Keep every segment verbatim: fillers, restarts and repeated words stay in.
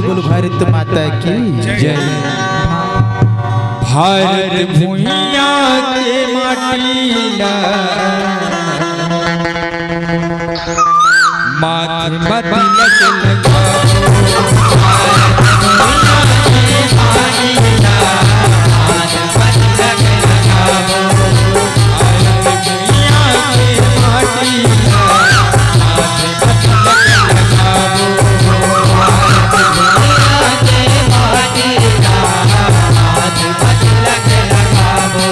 बोलो भारत माता की जय। भारत भुइयां के माटी ला माथे म तिलक लगाबो।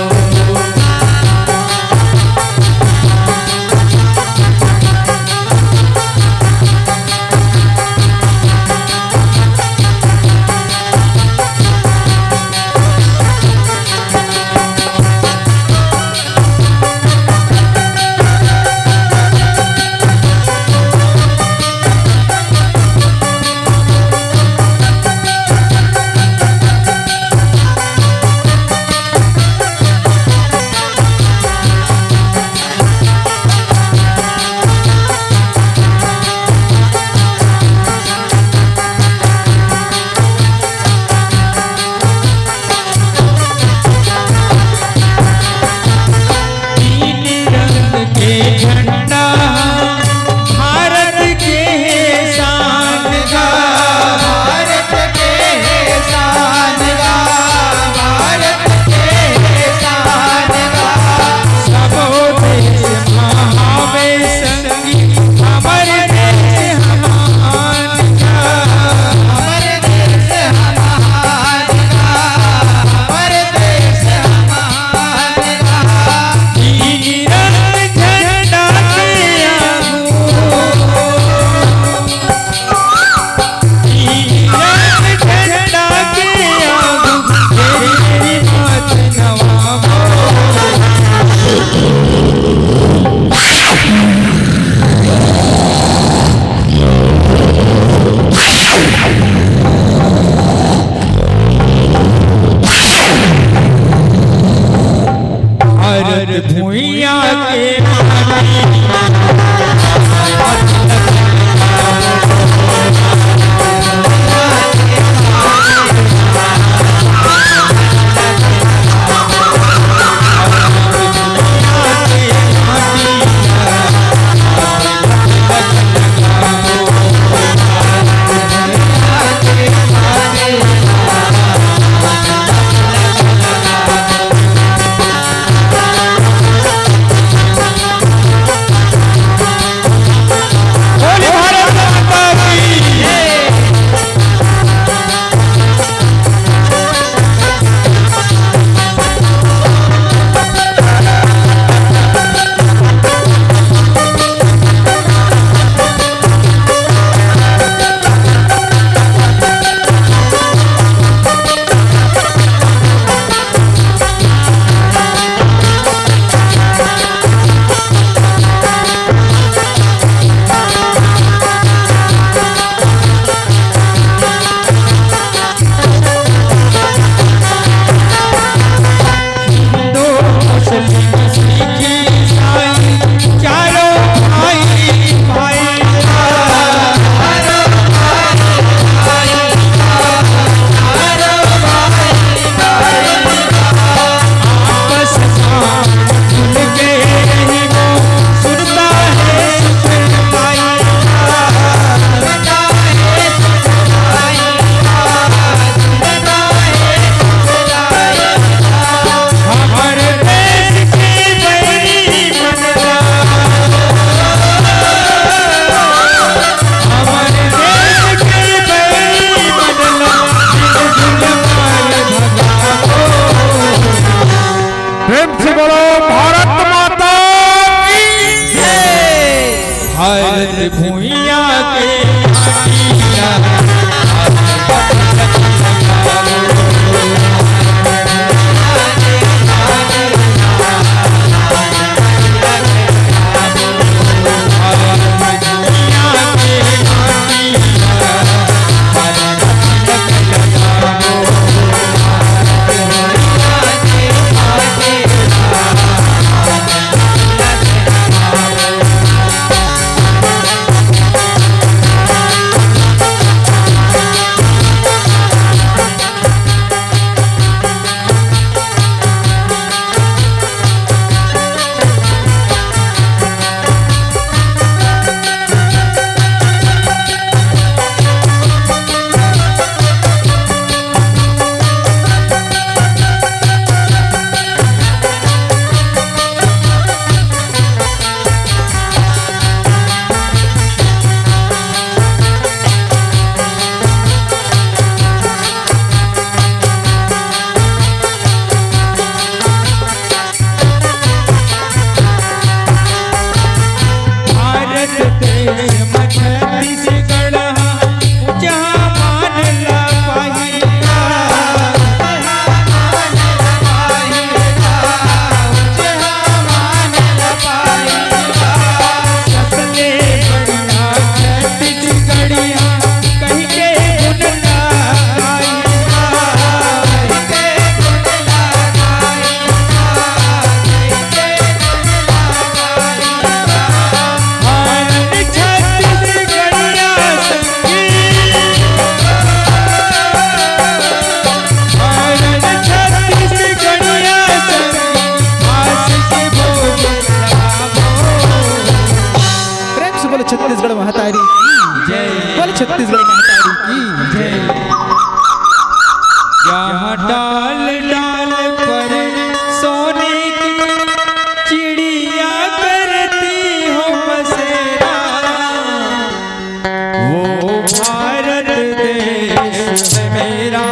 है मेरा,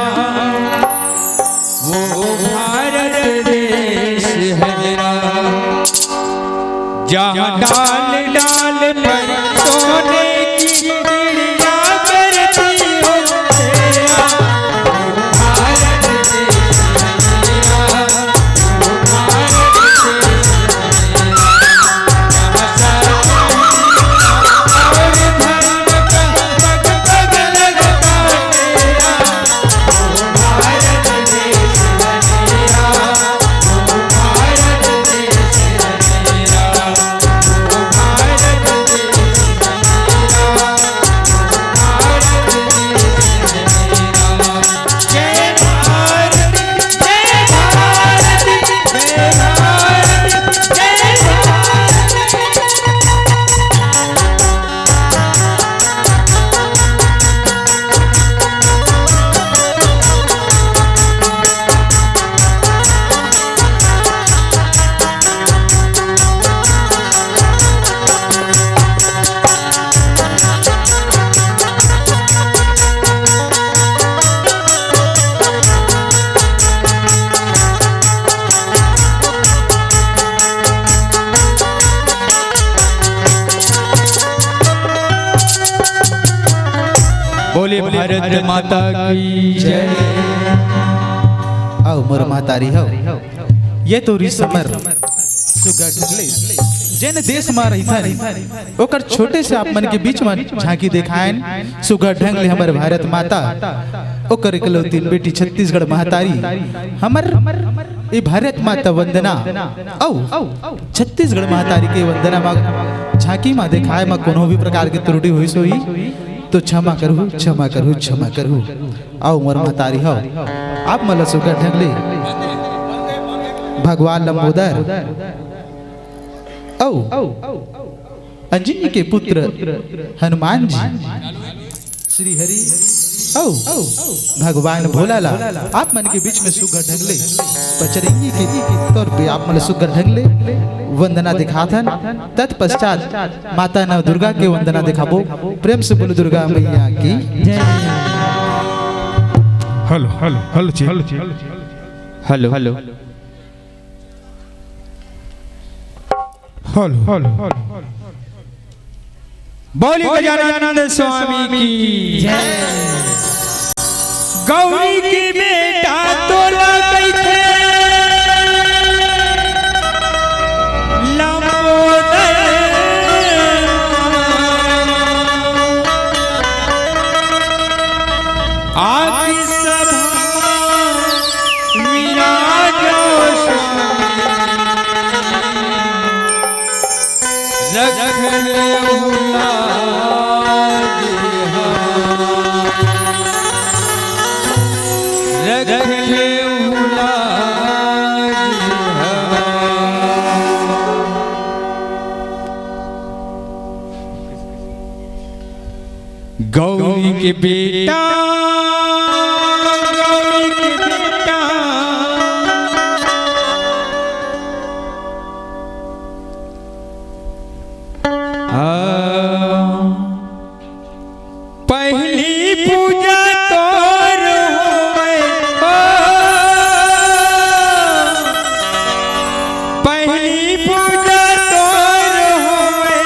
वो भारत देश है मेरा। जहाँ डाल डाल पर सोने की चिड़िया करती हो तेरा, वो भारत देश है मेरा, वो भारत देश है मेरा। जहाँ सच और धर्म का पग पग लगता तेरा, बोले भारत माता की जय। आओ मोर महतारी हो, ये तो रिस हमर सुग्घर ढंग ले जेन देश मा रहिथन, ओकर छोटे से आप मन के बीच मा झांकी देखायन। सुग्घर ढंग ले हमर भारत माता, ओकर इकलौती बेटी छत्तीसगढ़ महतारी, हमर ए भारत माता वंदना, अउ छत्तीसगढ़ महतारी के वंदना मा झांकी मा देखाय मा कोनो भी प्रकार के त्रुटि होइस होही तो क्षमा करहू, क्षमा करहू, क्षमा करहू। आओ मोर महतारी हो, आप मन ल सुग्घर ढंग ले भगवान लंबोदर अउ अंजनी के पुत्र हनुमान जी, श्री हरि अउ भगवान भोला ला आप मन के बीच में सुग्घर ढंग ले बजरंगी के तौर पे आप मन ल सुग्घर ढंग ले वंदना दिखाथन। तत्पश्चात माता नव दुर्गा के वंदना दिखाबो। प्रेम से बोलो दुर्गा मैया की। Hello, hello, hello, check. Hello, hello. Hello, hello. बोली गजानंद स्वामी की जय। गौरी के बेटा तोला कहिथे लंबोदर। आके सभा विराजो स्वामी, रख लेहु लाज हमार, रख लेहु लाज हमार। गौरी के बेटा, गौरी के बेटा। आ, पहली पूजा तोर होवे, ओ, पहली पूजा तोर होवे,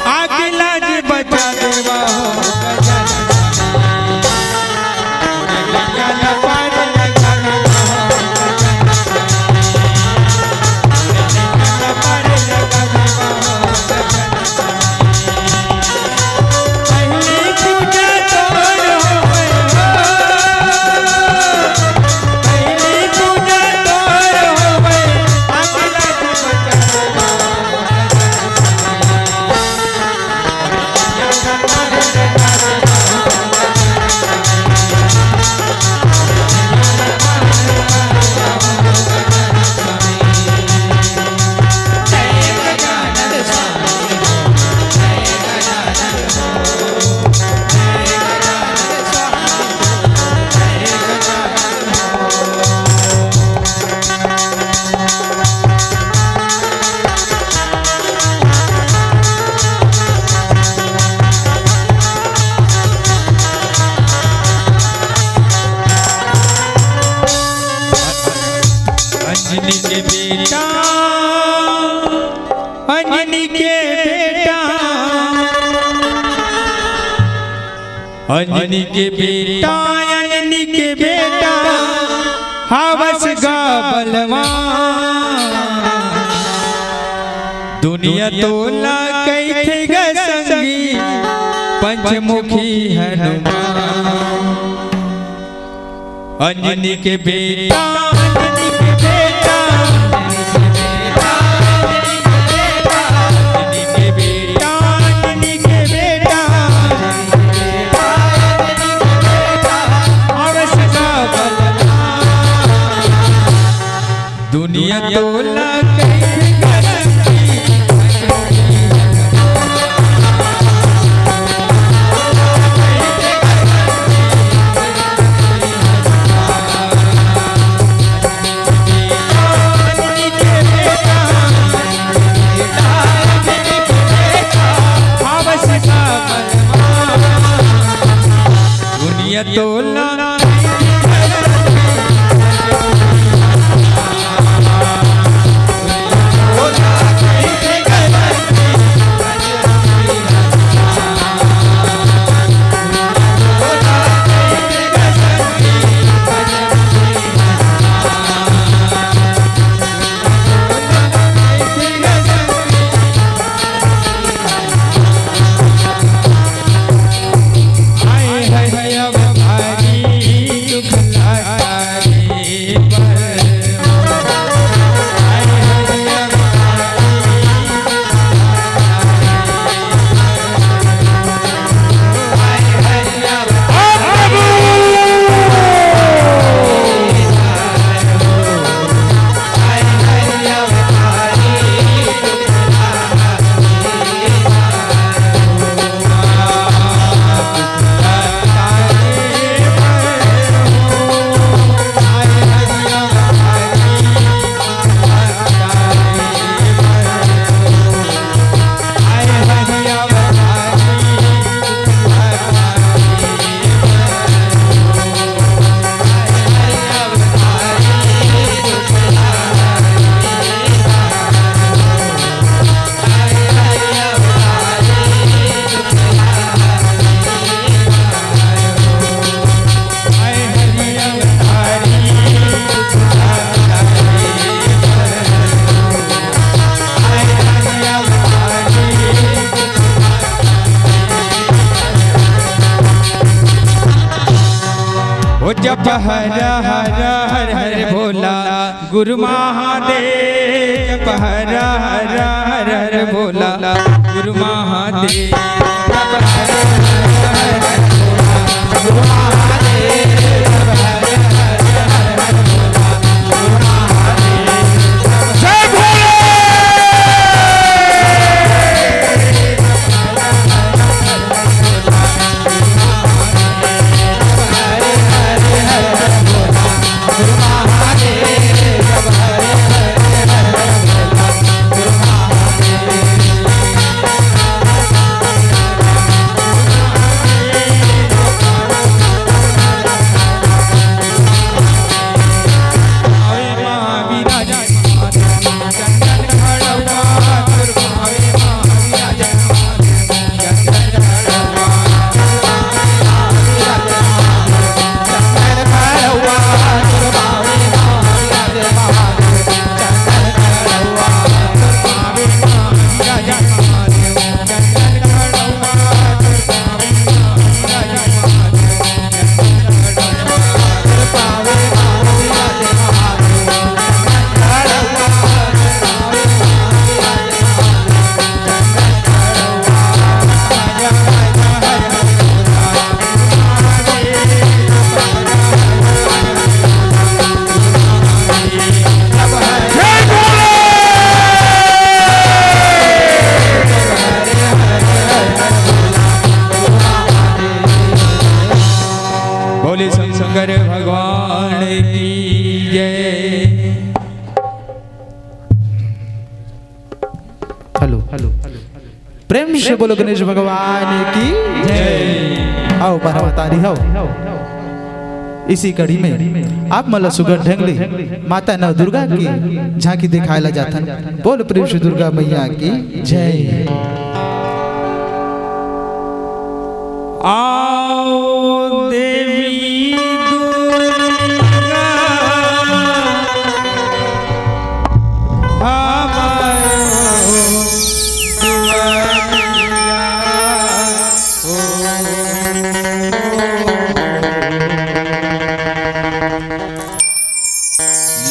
आके लाज बचा देवा हो गजानन। बेटा, अंजनी के बेटा, अंजनी के बेटा, अंजनी के बेटा, हावस गा बलवान। दुनिया तोला कहिथे ग संगी, पंचमुखी हनुमान। अंजनी के बेटा, अंजनी के बेटा, अंजनी के बेटा, अंजनी के बेटा, अंजनी के बेटा, हावस गा बलवान। दुनिया तोला कहिथे ग संगी, दुनिया तोला ओ जप हर हर हर हर भोला गुरु महादेव, जप हर हर हर हर भोला गुरु महादेव। बोले शंकर भगवान की जय। हेलो, हेलो, प्रेम से बोलो गणेश भगवान की जय। आओ, बढ़ाओ ताली, आओ। इसी कड़ी में आप मन ला सुघर ढंग ले माता नव दुर्गा के झांकी दिखाए ला जाथन। बोल प्रेम से दुर्गा मैया की जय। आओ देवी दुर्गा, हमारो दुआरिया।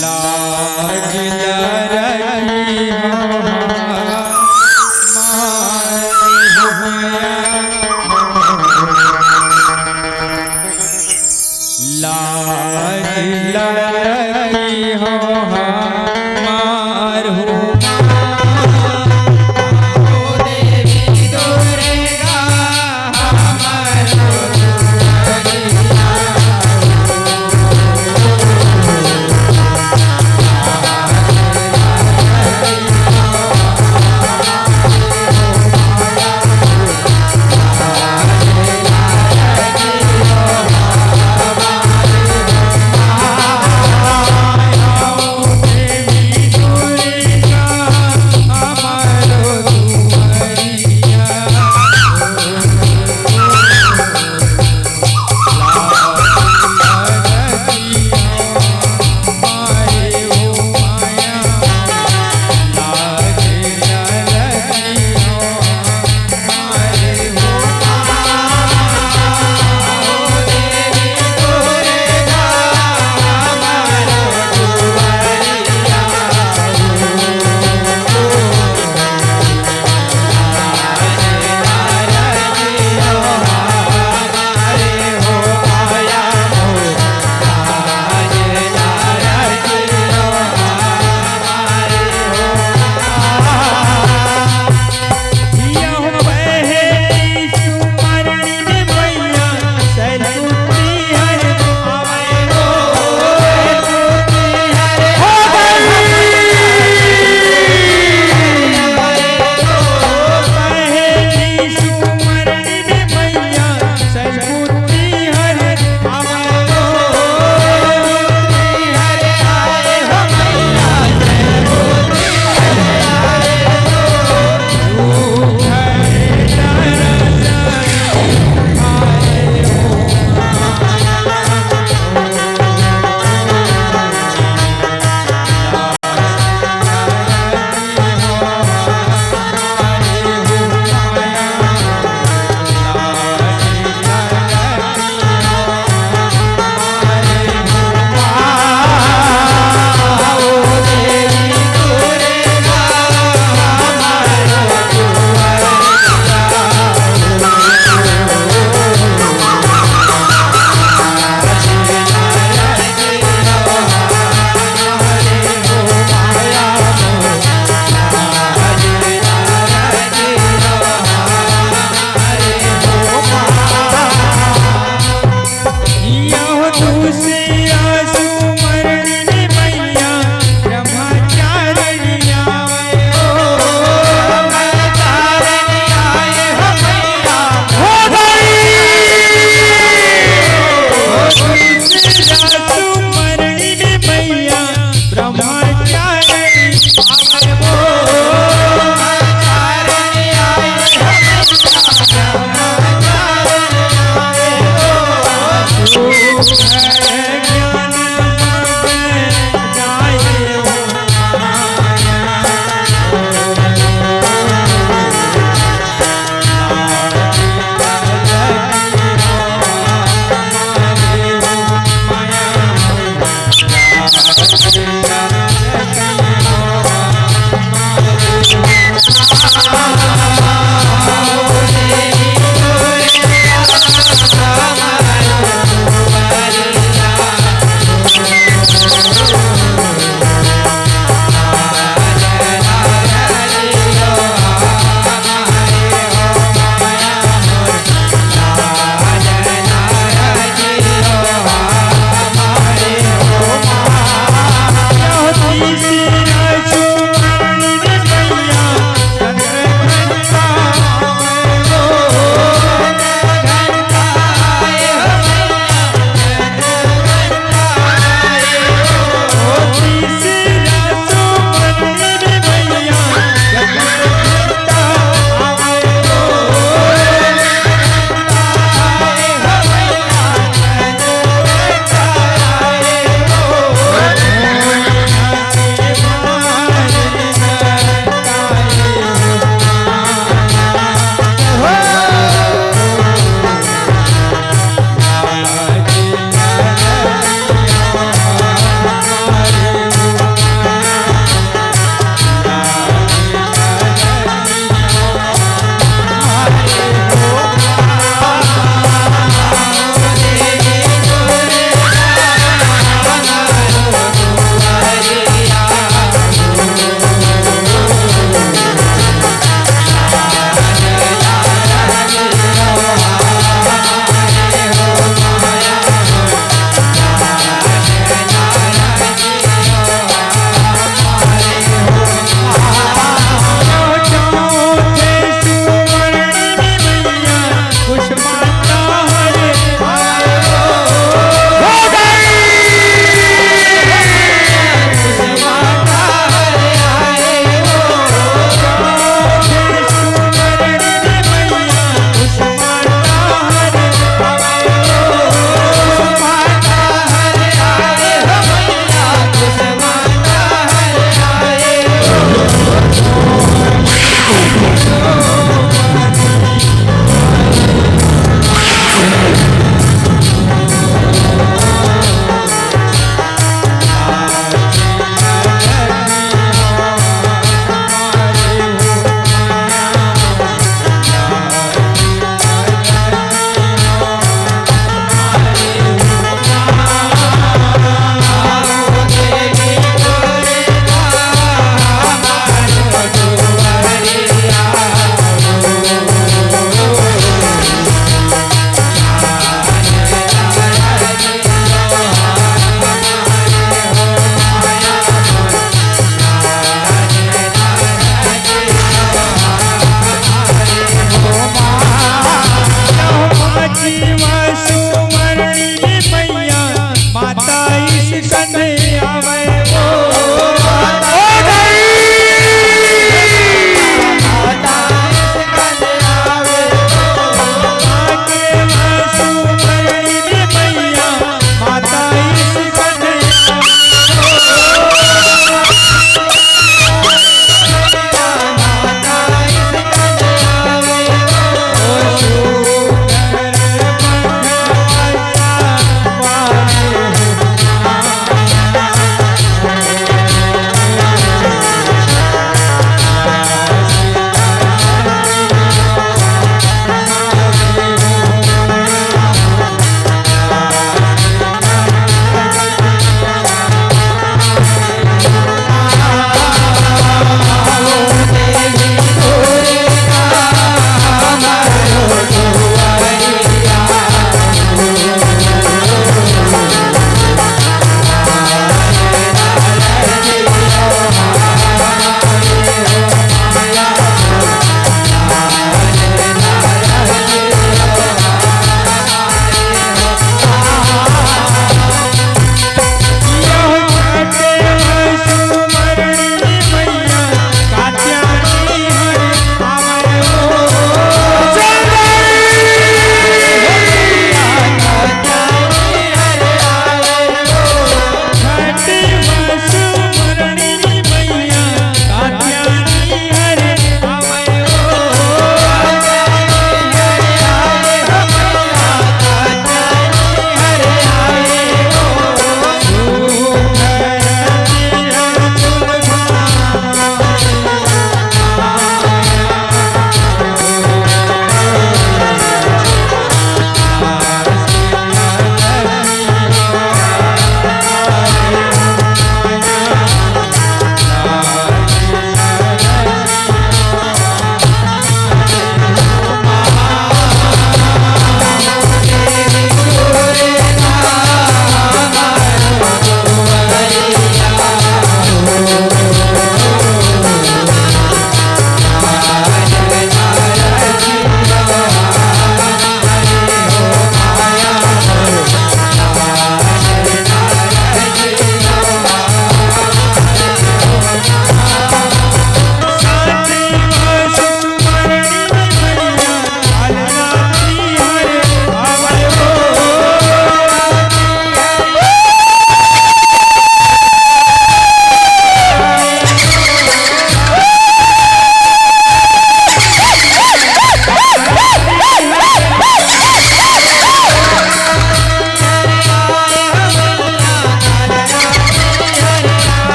लाज लरकी हमार होया। लाज लरकी हो हमार हो।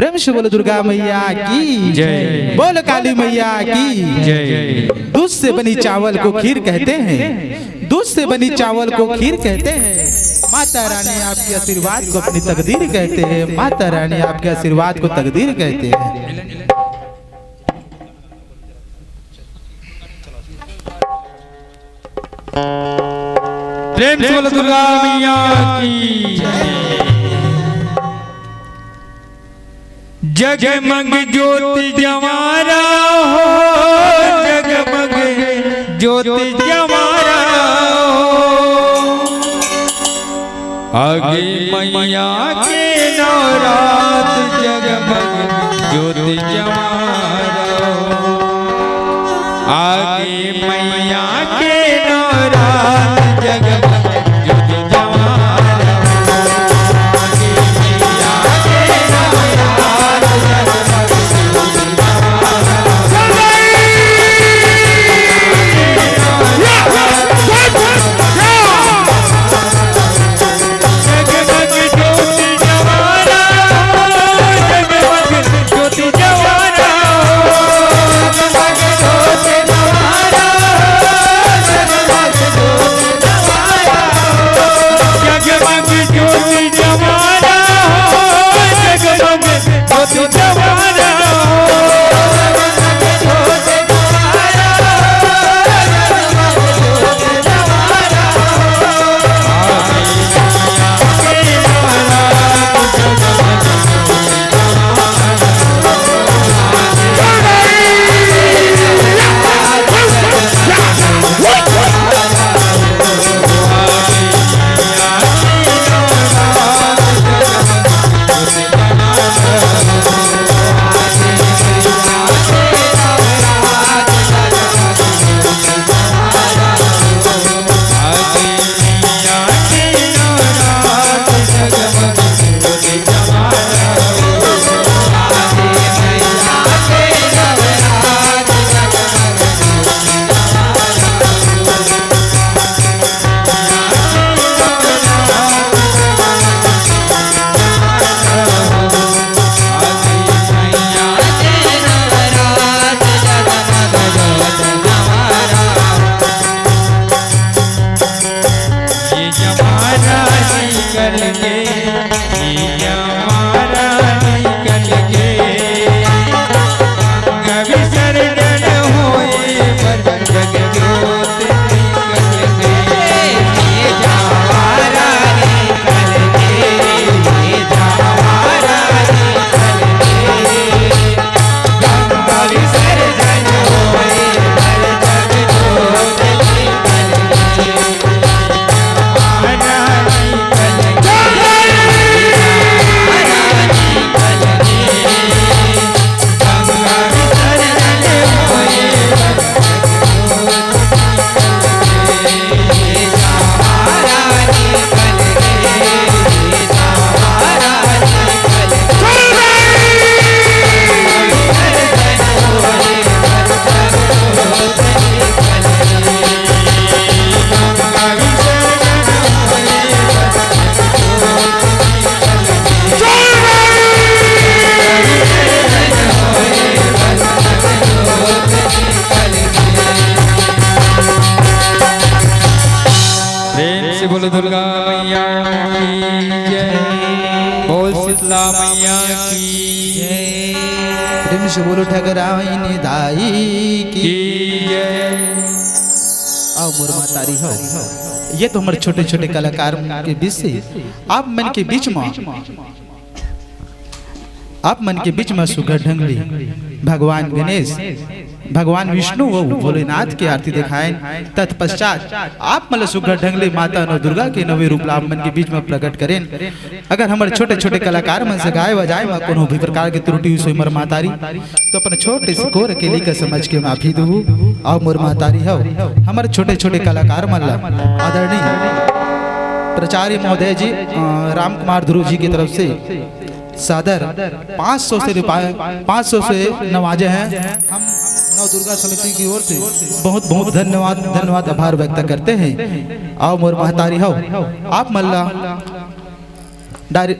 प्रेम से बोलो दुर्गा मैया की जय। बोलो काली मैया की जय। दूध से बनी चावल को खीर कहते हैं, दूध से बनी चावल को खीर कहते हैं। माता रानी आपके आशीर्वाद को अपनी तकदीर कहते हैं, माता रानी आपके आशीर्वाद को तकदीर कहते हैं। प्रेम से बोलो दुर्गा मैया की। जगमग ज्योति जवारा हो, जगमग ज्योति जवारा हो। आगे मैया के नवरात, जगमग ज्योति जवारा हो। आगे मैया के नवरात, जगमग ज्योति जवारा हो। आगे मैया के नवरात, जगमग ज्योति जवारा हो। जगमग ज्योति जवारा हो, जगमग ज्योति जवारा हो। जगमग ज्योति जवारा हो, जगमग ज्योति जवारा हो। ये जमाना निकल गे, ये जमाना निकल गे। गंगा विसर्जन होए बर जग जोत निकल गे। ये जमाना निकल गे, ये जमाना निकल गे। प्रेम से बोलो दुर्गा मैया की जय, बोल शीतला मैया की जय। प्रेम से बोलो ठगराइन दाई की जय। आओ मोर महतारी हो, ये तो हमर छोटे छोटे कलाकार के बीच से आप मन के बीच में, आप मन के बीच में सुघर ढंग ले भगवान गणेश, भगवान विष्णु अउ भोलेनाथ के आरती देखाएन। तत्पश्चात आप मन ल सुघर ढंग ले माता नव दुर्गा के नवे रूप ला आप मन के बीच में प्रकट करेन। अगर हमर छोटे-छोटे कलाकार मन से गाए बजाए म कोनो भी प्रकार के त्रुटि होइस मोर महतारी, तो अपन छोटे से कोर के लइका समझ के माफी दुहू। अउ मोर महतारी हव, हमर छोटे-छोटे कलाकार मन ला आदरणीय प्राचार्य महोदय जी, अ, राम कुमार ध्रुव जी की तरफ से सादर पाँच सौ से रुपये, पाँच सौ से नवाजे हैं। हम नव दुर्गा समिति की ओर से बहुत बहुत धन्यवाद, धन्यवाद, आभार व्यक्त करते हैं। अउ मोर महतारी हव, आप मन ला डायरी,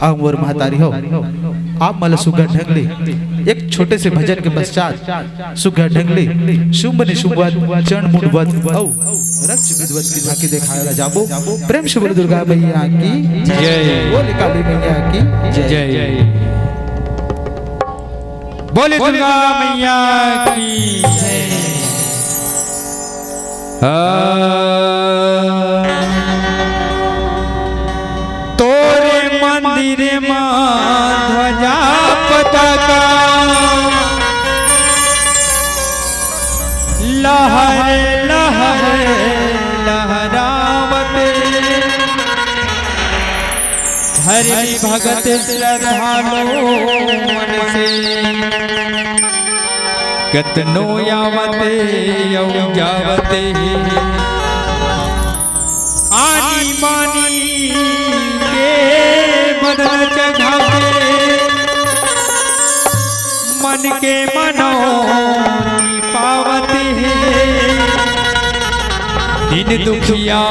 अउ मोर महतारी हो, आप मन ल सुघर ढंग ले एक छोटे से भजन के पश्चात सुघर ढंग ले शुंभ निशुंभवत, चंड मुंडवत अउ रक्त विधवत की झांकी देखाए ला जाबो। प्रेम से बोले दुर्गा मैया की जय। बोले काली मैया की जय। बोले दुर्गा मैया की जय। आ, तोरे मंदिर मा ध्वजा पताका लहरे लहरे लहरावत, धरती भगत श्रद्धालु मन से कतनो आवत अउ जावत हे। आनी बानी के बदन चढ़ा के मन के मनौती पावत हे। दीन दुखिया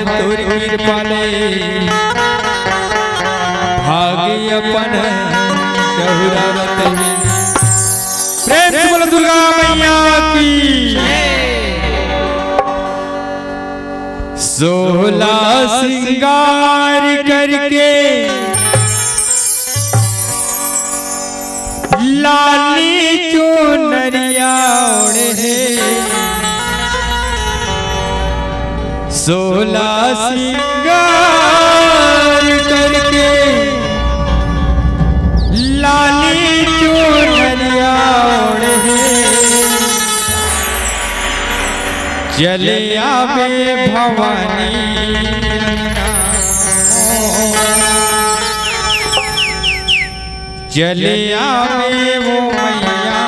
तोर कृपा ले भाग्य अपन चहुरावत हे। प्रेम से बोलो दुर्गा मैया की। सोलह श्रृंगार करके लाली चुनरिया ओढ़े, सोलह श्रृंगार करके लाली चुनरिया ओढ़े, चले आवे भवानी। चले आवे वो मैया।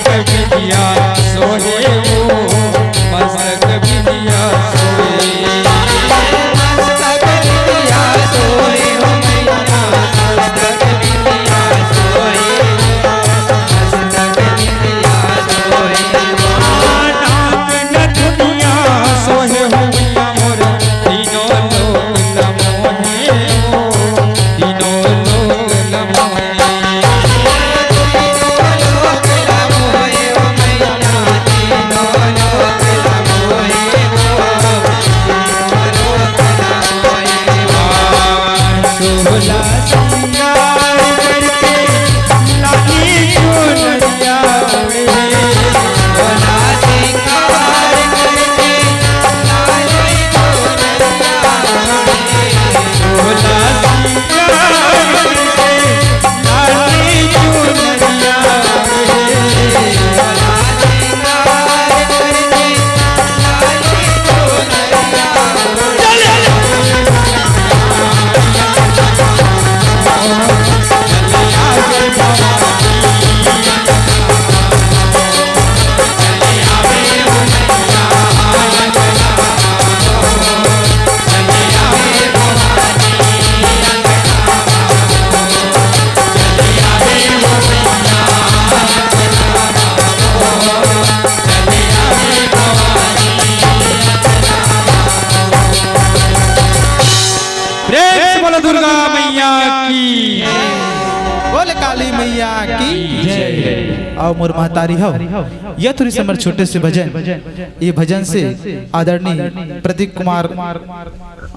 बिंदिया सोहे हो, मस्तक बिंदिया सोहे। मस्तक बिंदिया सोहे हो मैया, मस्तक बिंदिया सोहे हो, मस्तक बिंदिया सोहे हो। नाक नथुनिया सोहे हो मैया मोर, तीनों लोक लमोहे हो, तीनों लोक लमोहे। प्रेम से बोलो दुर्गा मैया की। बोल काली मैया की जय। अउ मोर महतारी हो, यह थोड़ी से हमर छोटे से भजन, ये भजन से आदरणीय प्रदीप कुमार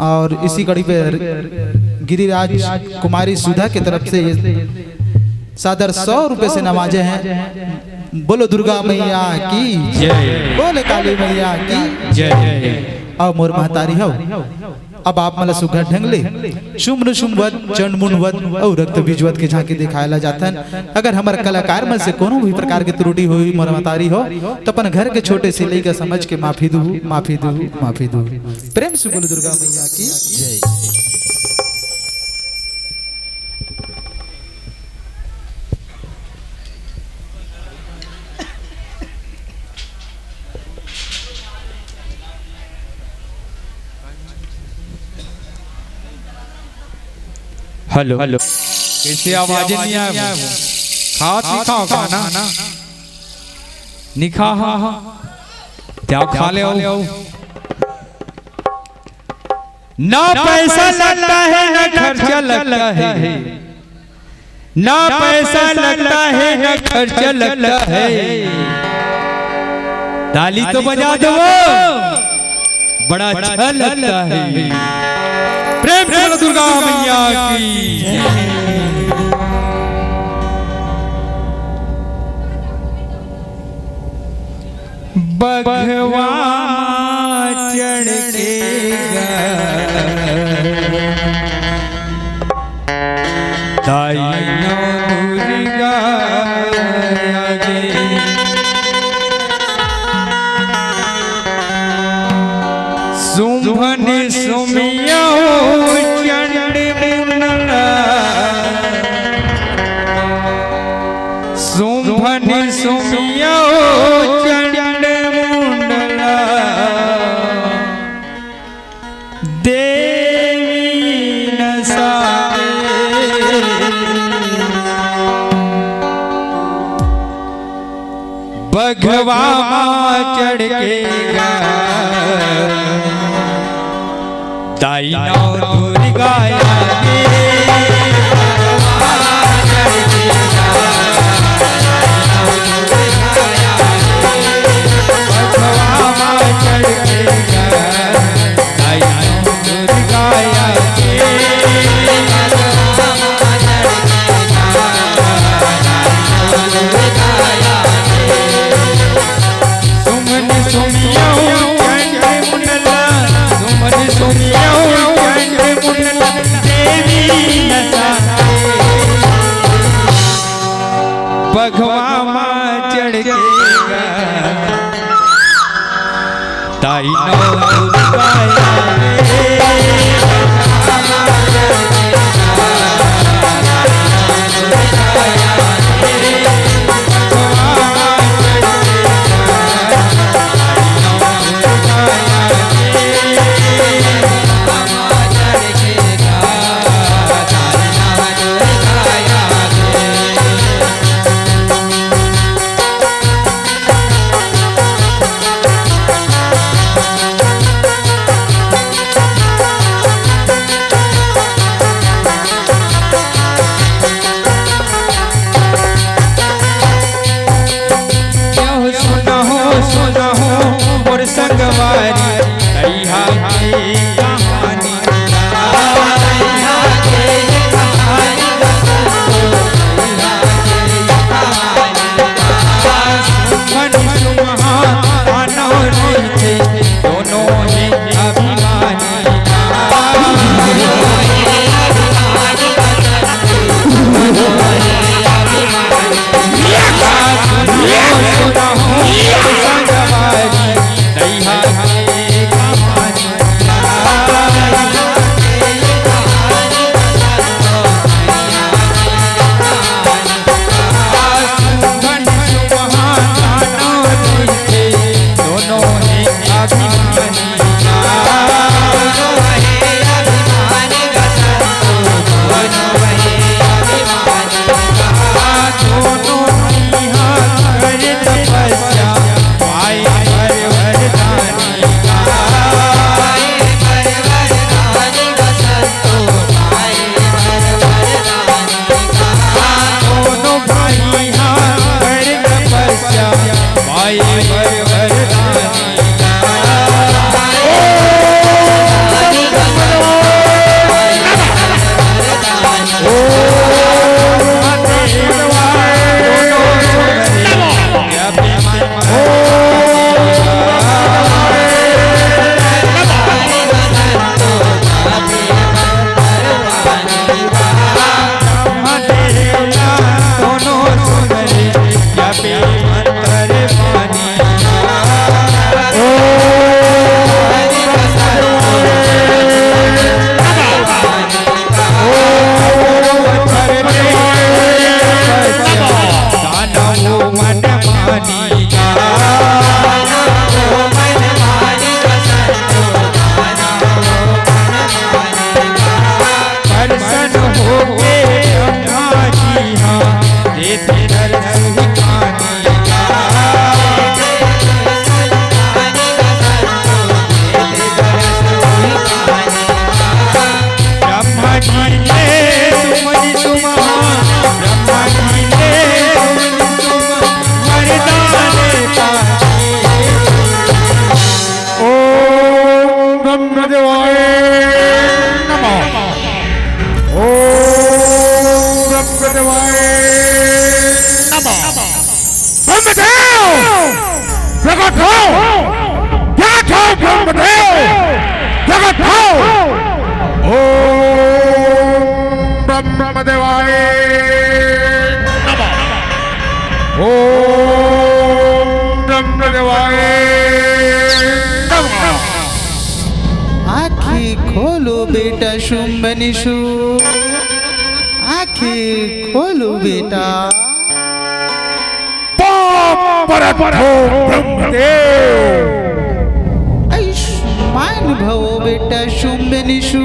और इसी कड़ी पे गिरिराज कुमारी सुधा के तरफ से ये सादर सौ रुपए से नवाजे हैं। बोलो दुर्गा मैया की जय। बोले काली मैया की जय। अउ मोर महतारी हो, अब आप मन ला सुघर ढंग ले शुम्भ निशुम्भ वध, चंड मुंड वध अउ रक्त बीज वध के झांकी दिखाए ला जाथन। अगर हमर कलाकार मन से कोनो भी प्रकार के त्रुटि होही, मोर महतारी हो, तो अपन घर के छोटे से लइका समझ के माफी दू, माफी दू, माफी दू। प्रेम से बोलो दुर्गा मैया की जय। Hello, hello. कैसे आवाज नहीं आया वो? खात नहीं खाओ खाना? नहीं खा, हाँ, हाँ। क्या खा ले आओ? ना पैसा लगता है, ना खर्चा लगता है, ना पैसा लगता है, ना खर्चा लगता है। ताली तो बजा दो, बड़ा अच्छा लगता है। प्रेम से बोलो दुर्गा मैया की। बघवा चढ़ के गा, दाई नौ दुर्गा आगे। सुम्भ निसुम्भ अउ चंड मुंडला, सुम्भ निसुम्भ अउ चंड मुंडला, देवी नसा बघवा मा चढ़ के गा, दाई नौ दुर्गा आगे। बघवा मा चढ़ के गा, दाई नौ दुर्गा आगे। सुमन सुमियो चंड मुंडला, सुमन सुमियो चंड मुंडला, देवी नसा बघवा मा चढ़ के गा, ताई नौ दुर्गा आगे। प्रकट हो, प्रकट हो ब्रह्मदेव, प्रकट हो। ओम ब्रह्मदेवाय नमः। ओम ब्रह्मदेवाय नमः। आँखी खोलो बेटा शुंभनिशु, आँखी खोलो बेटा। पाप परत हो ब्रह्मदेव। आयुष्मान भव बेटा शुंभनिशु,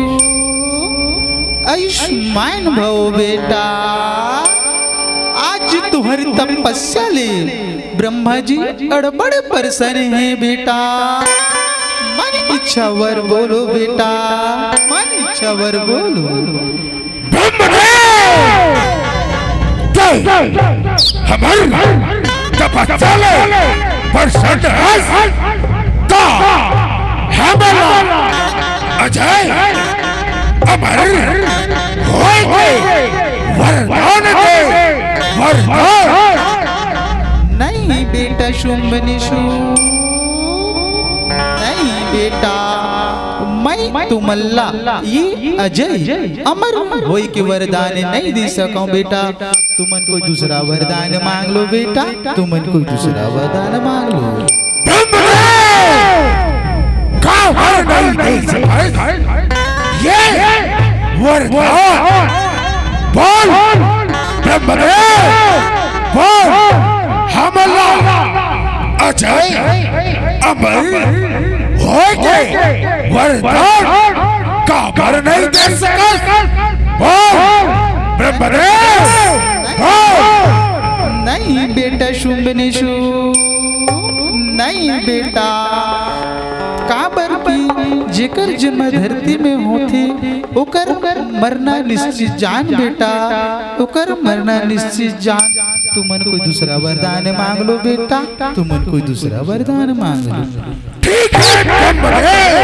आयुष्मान भव बेटा। आज तुहर तपस्या ले ब्रह्मा जी अड़बड़ प्रसन्न हे बेटा। मन इच्छा वर बोलो बेटा, मन इच्छा वर बोलो। ब्रह्मदेव, तैं हमर तपस्या ले प्रसन्न हस, त हमला अजय अमर होय के वरदान दे, वरदान। नहीं बेटा शुंभनिशु, नहीं बेटा, मैं तुमला ये अजय अमर होय के वरदान नहीं दे सकौं बेटा। तुमन कोई दूसरा वरदान मांग लो बेटा, तुमन कोई दूसरा वरदान मांग लो। ब्रह्मदेव! का वर नहीं दे सकत? ये वरदान बोल, ब्रह्मदेव, बोल, हमला अजय अमर होय के वरदान काबर नहीं दे सकत? बोल, ब्रह्मदेव, बोल। नहीं बेटा शुंभनिशु, नहीं बेटा, काबर कि जेकर जन्म धरती में होथे, ओकर मरना निश्चित जान बेटा, ओकर मरना निश्चित जान। तुमन कोई दूसरा वरदान मांग लो बेटा, तुमन कोई दूसरा वरदान मांग लो। ठीक हे, ब्रह्मदेव,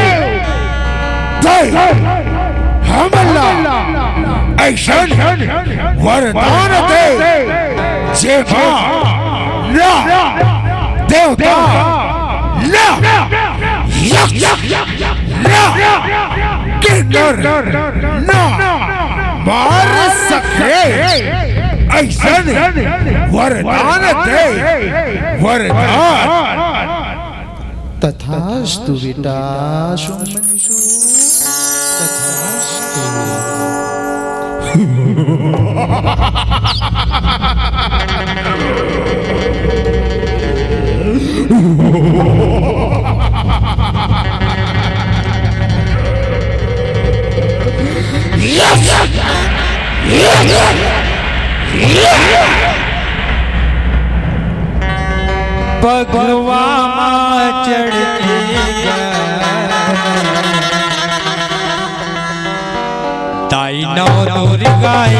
तैं हमला अइसन वरदान दे, जेमा ना देवता, ना यक्ष, ना किन्नर, ना मार सके, अइसन वरदान दे, वरदान। तथास्तु बेटा, शुंभनिशु, तथास्तु। पगवा मा चढ़ के गा, ताई नौ दुर्गा आए।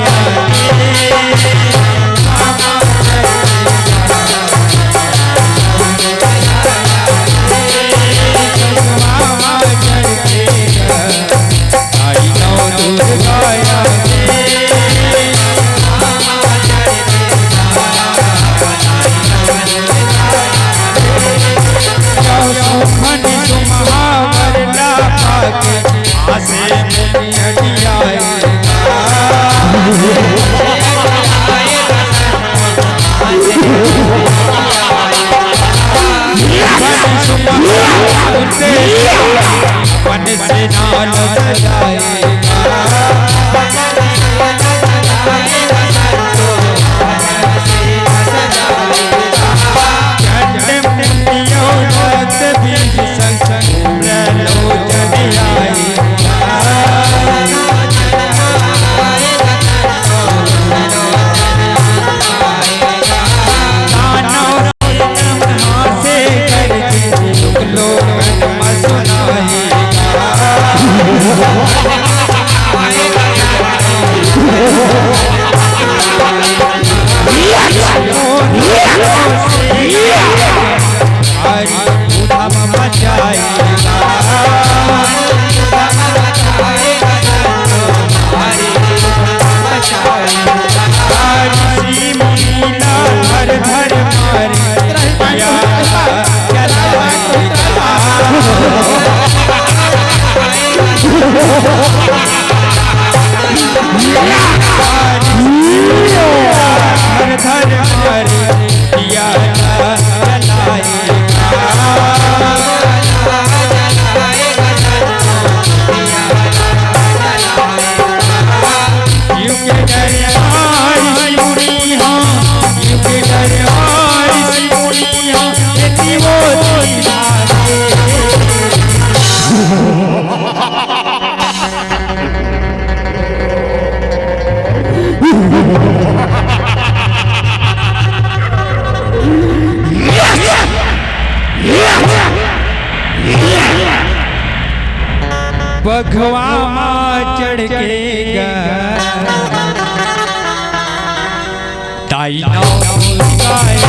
बघवा मा चढ़ के गा, ताई नौ गाया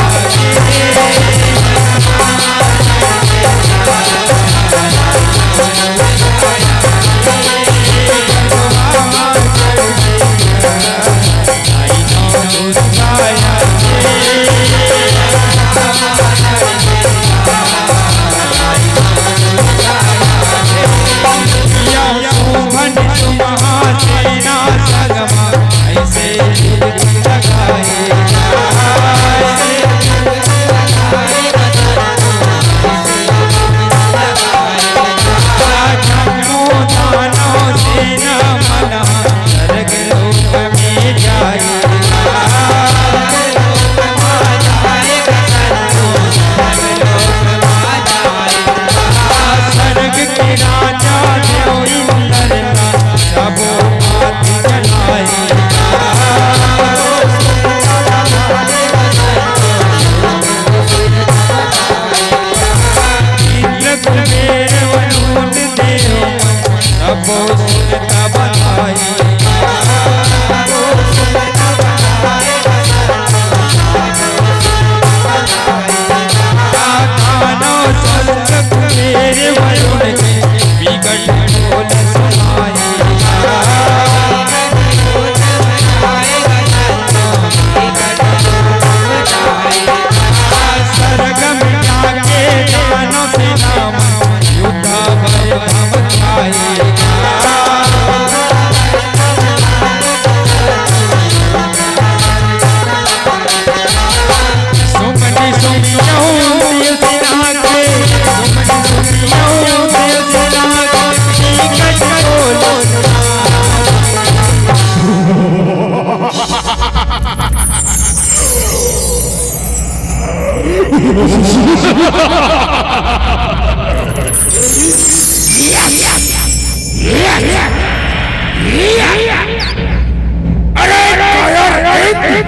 अरे कायर,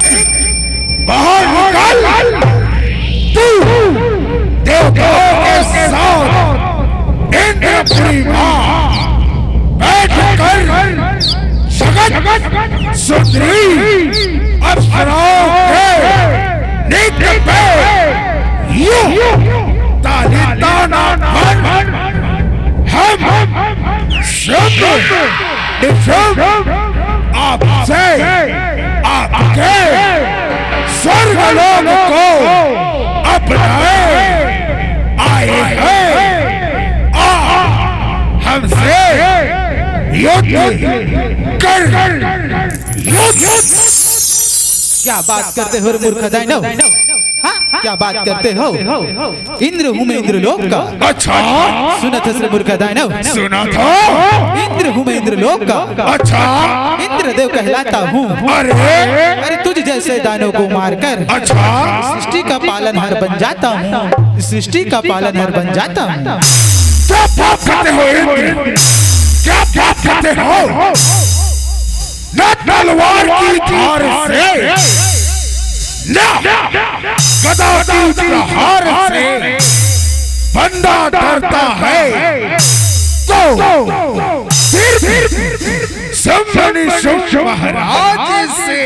बाहर निकल। तू देवताओं के साथ इंद्रपुरी मा बैठकर जगत सुंदरी अप्सराओं के नृत्य पे यूं ताली ताना बन। हम शुभ निशुभ आपसे, आपके स्वर्गलोक को अपनाए आए हैं। आप हमसे युद्ध कर, युद्ध। क्या बात करते हो रे मूर्ख दानव? हाँ? क्या बात करते हो? इंद्र हूँ मैं इंद्रलोक का। अच्छा। सुनत हस रे मूर्ख दानव? सुनत हँव। इंद्र हूँ मैं इंद्रलोक का। अच्छा। इंद्रदेव कहलाता हूँ। अरे। अरे तुझ जैसे दानव को मारकर, अच्छा, सृष्टि का पालनहार बन जाता हूँ, सृष्टि का पालनहार बन जाता हूँ। क्या बात करते हो इंद्र? क्या बात करते हो? न तलवार की धार से, न गदा की प्रहार से बंदा डरता है, तो फिर भी शंभु निशुंभ महाराज से।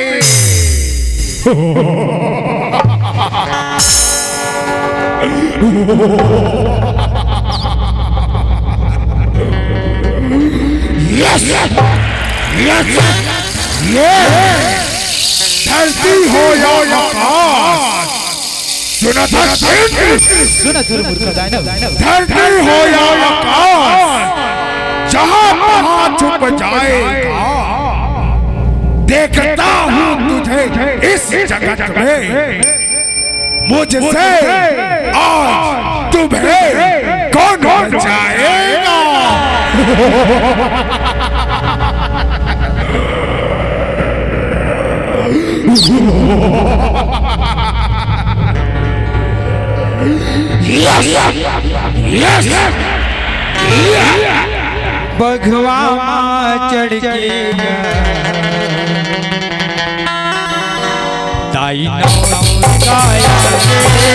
Yes! Yes! ये धरती हो या आकाश, सुनत हस इंद्र? सुनत हँव रे मूर्ख दानव। धरती हो या आकाश, जहाँ तहाँ छुप जाएगा। देखता हूँ तुझे इस जगत में, मुझसे आज तुम्हें कौन बचाएगा? Yes! Yes! बघवा मा चढ़ के गा, ताई नौ गाया गे।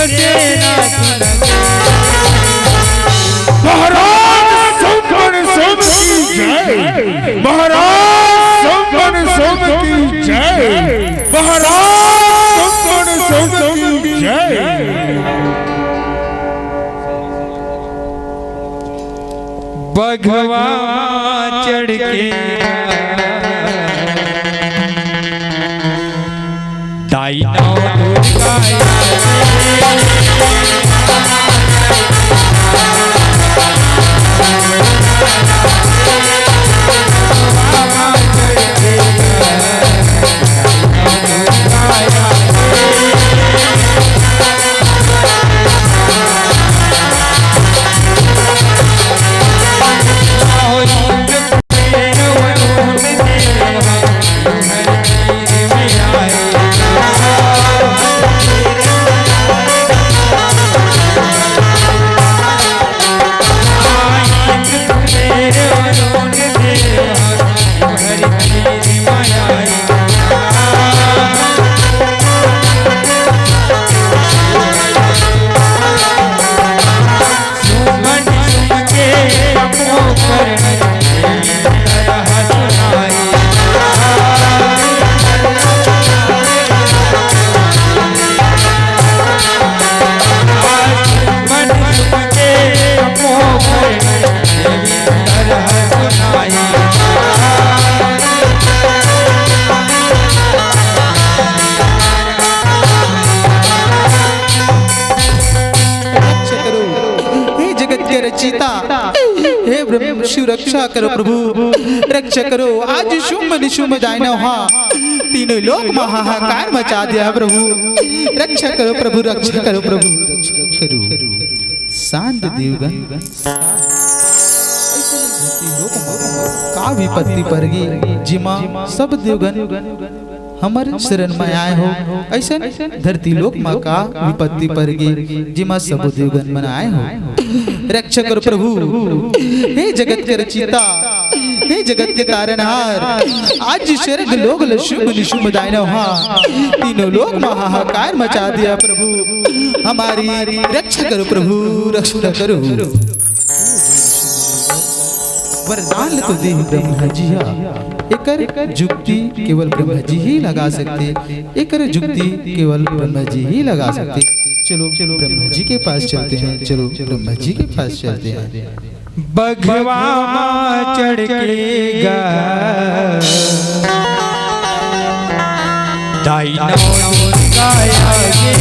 के नाथ लगे। महाराज संपन्न संत की जय। महाराज संपन्न संत की जय। महाराज संपन्न संत की जय। बघवा चढ़ के दाई नौ दुर्गा रक्षा करो, हे जगत के रचिता, हे ब्रह्म शिव, रक्षा करो प्रभु, रक्षा करो। आज शुंभ निशुंभ दानव हा तीनों लोक म हाहाकार मचा दिया प्रभु, रक्षा करो प्रभु, रक्षा करो प्रभु, रक्षा करो। शांत देवगन, का विपत्ति परगे, जिमा सब देवगन हमर शरण म आए हो। अइसन धरती लोक म का विपत्ति परगे, जिमा सबो देवगन मन आए हो। रक्षा करो प्रभु, हे जगत के रचिता, हे जगत के तारनहार, आज स्वर्ग लोक ल शुंभ निशुंभ दानव हा तीनों लोक म हाहाकार मचा दिया प्रभु, हमारी रक्षा करो प्रभु, रक्षा करो। वरदान ल तो देव ब्रह्मा जी हा, एकर जुक्ति केवल ब्रह्मा जी ही लगा सकथे, एकर जुक्ति केवल ब्रह्मा जी ही लगा सकथे। चलो ब्रह्मा जी के पास चलते हैं, चलो ब्रह्मा जी के पास चलते हैं। बघवा मा चढ़ के गा दाई नौ दुर्गा आगे।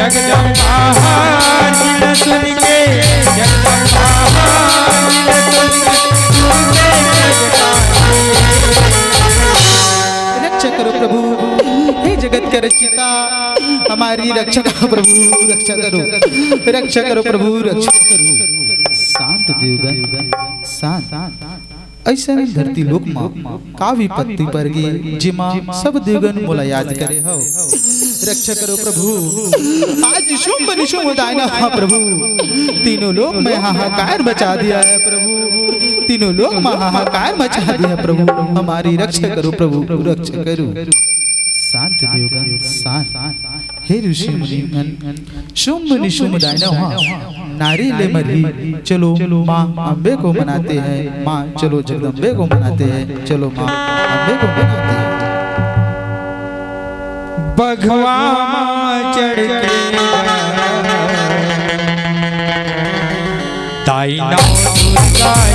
जगदम्बा हार सुन के, जगदम्बा हार सुन के, रक्षा करो प्रभु, हे जगत का रक्षिता, हमारी रक्षा करो प्रभु, रक्षा करो, रक्षा करो प्रभु, रक्षा करो। शांत देवगन, शांत। अइसन धरती लोक म का विपत्ति परगे, जेमा सब देवगन मोला याद करे हव। रक्षा करो प्रभु, आज शुंभ निशुंभ दानव हा प्रभु, तीनों लोक में हाहाकार मचा दिया है प्रभु, तीनों लोक में हाहाकार मचा दिया है प्रभु, हमारी रक्षा करो प्रभु, रक्षा करो। शांत देवगन, शांत। हे ऋषि मुनिगण, शुंभ निशुंभ दानव हा नारी ले मरही। चलो माँ अम्बे को मनाते हैं, माँ चलो जगदम्बे को मनाते हैं, चलो माँ अम्बे को मनाते हैं। बघवा माँ चढ़ के गा। ताई नौ दुर्गा आए।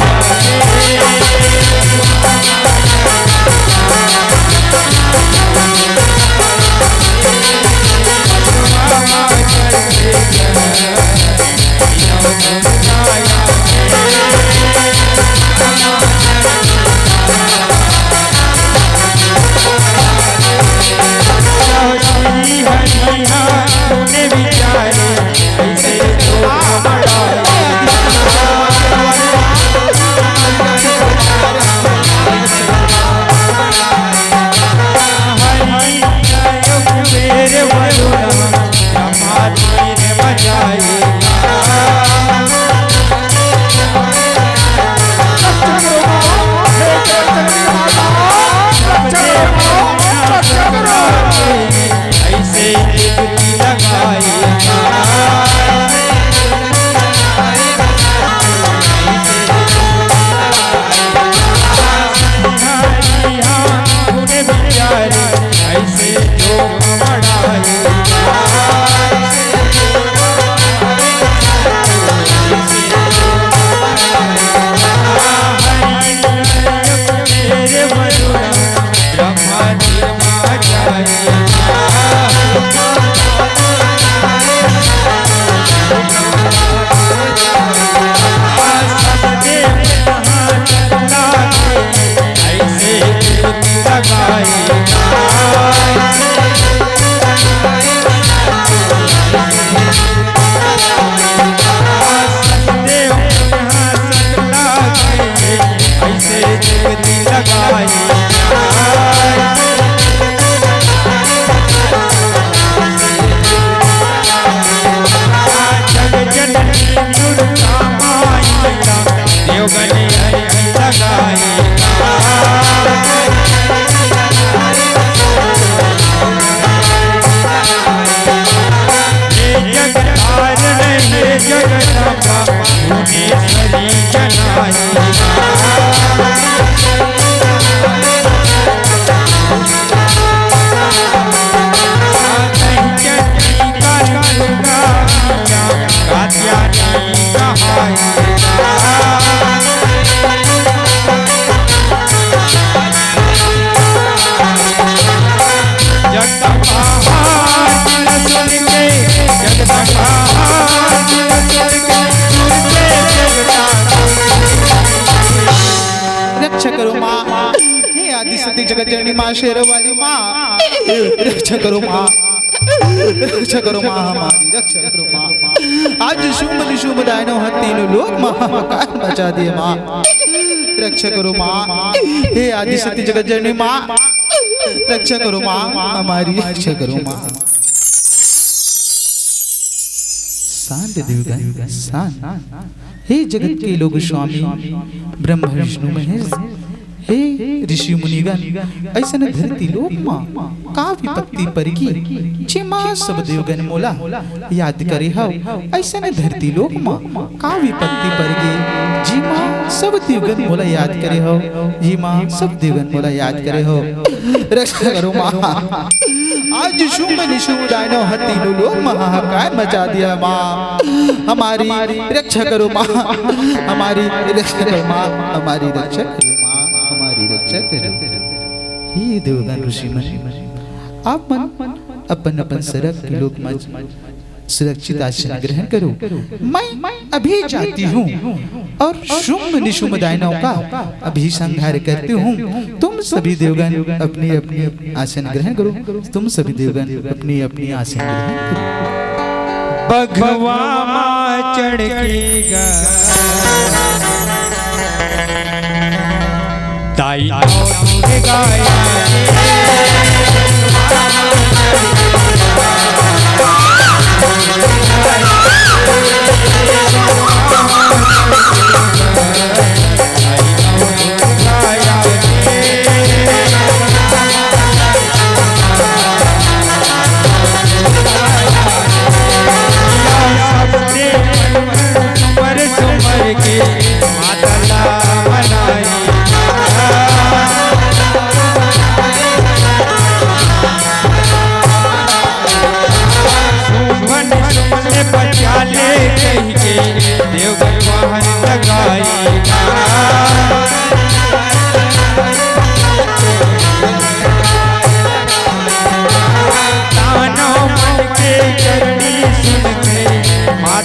रक्षा करो माँ। हे आदि शक्ति जगत जननी माँ, शेरों वाली माँ, रक्षा करो माँ, रक्षा करो माँ, हमारी रक्षा करो माँ। आज शुंभ निशुंभ दानव हा तीनों लोग माँ हाहाकार मचा दिए माँ, रक्षा करो माँ। हे आदि शक्ति जगत जननी माँ, रक्षा करो माँ, हमारी रक्षा करो माँ। शांत देवगन, शांत। हे जगत के लोक स्वामी ब्रह्मा विष्णु महेश, हे ऋषि मुनिगण, अइसन धरती लोक मा का विपत्ति परिगे, जेमा सब देवगण मोला याद करे हव। अइसन धरती लोक मा का विपत्ति परिगे, जेमा सब देवगण मोला याद करे हव, जेमा सब देवगण मोला याद करे हव। रक्षा करो माँ। आज शुंभ निशुंभ दानव हा तीनों लोग माँ हाहाकार मचा दिया माँ। हमारी रक्षा करो माँ, हमारी रक्षा करो माँ, हमारी रक्षा करो माँ, हमारी रक्षा करो। हे देवगण ऋषि मन, आप मन अपन अपन सरग के लोक मा सुरक्षित आसन ग्रहण करो। मैं अभी जाती हूँ और शुंभ निशुंभ दानव का अभी संहार करती हूँ। तुम सभी देवगण अपनी अपनी आसन ग्रहण करो। तुम सभी देवगण अपनी अपनी आसन ग्रहण करो। बघवा मा चढ़ के गा। ताई नौ दुर्गा आए।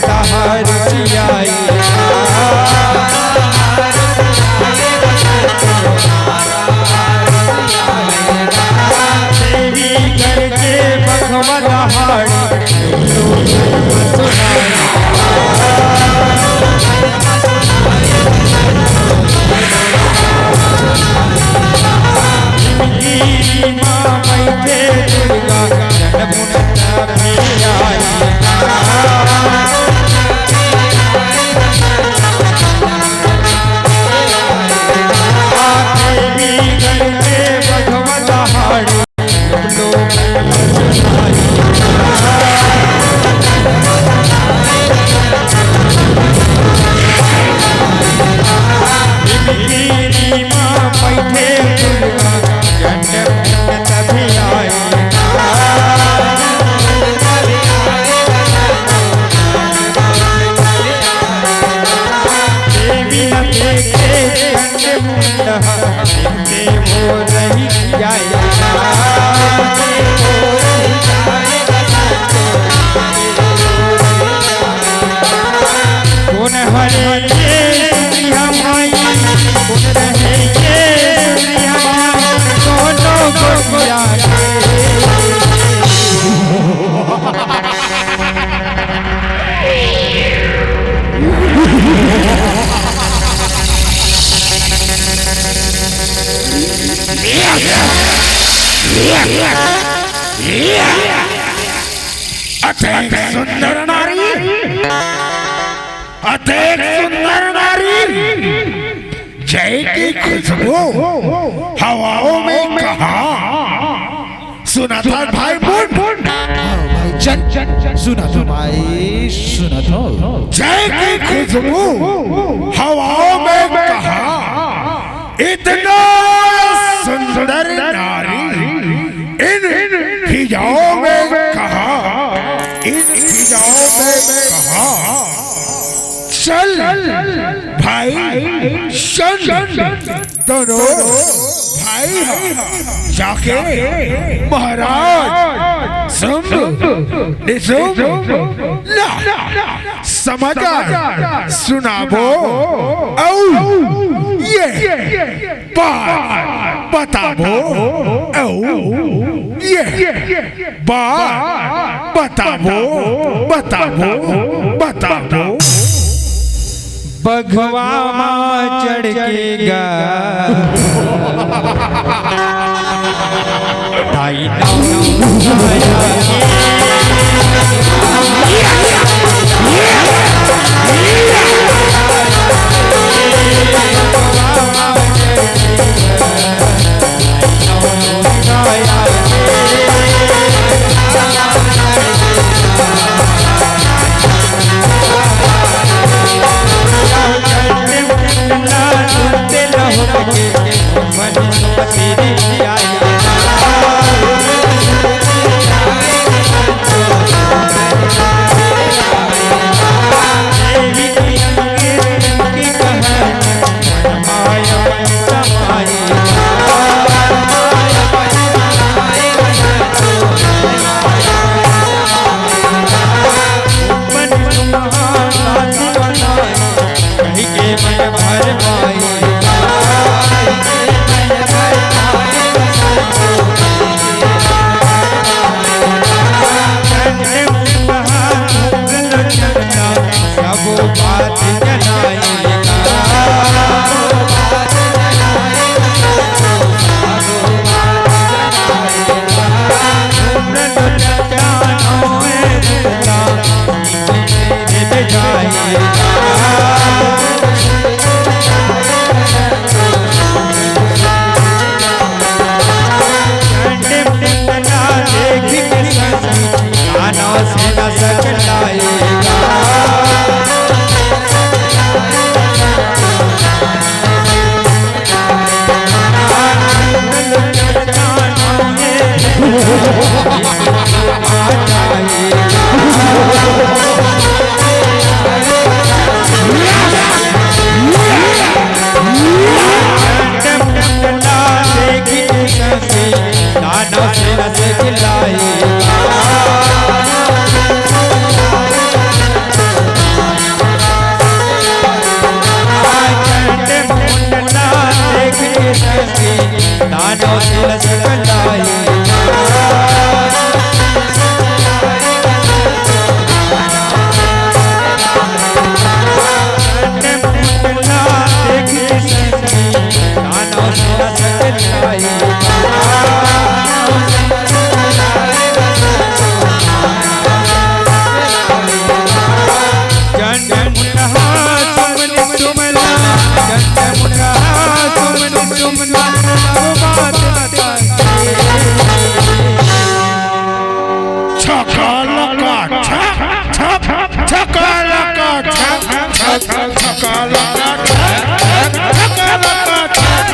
तहार सियाई। देवी घर के बघवा दहाड़ी। माँ बैठे दुर्गा जन्म अतेक सुंदर नारी, अतेक सुंदर नारी, जय की खुशबू हवाओं में कहाँ। सुनत हस भाई मुंड? हाँ भाई चंद, सुनत हँव भाई, सुनत हँव। जय की खुशबू हवाओं में कहाँ, इतना सुंदर नारी इन फिजाओं में कहाँ, इन फिजाओं में कहाँ। चल भाई चंद, दोनों भाई ह जाके महाराज शुंभ निशुंभ ला समाचार सुनाबो अउ ये बात बताबो अउ ये बात बताबो, बताबो, बताबो। बघवा मा चढ़ के गा। छकालका छक, छक, छकालका छक, छक, छकालका छक, छकालका छक,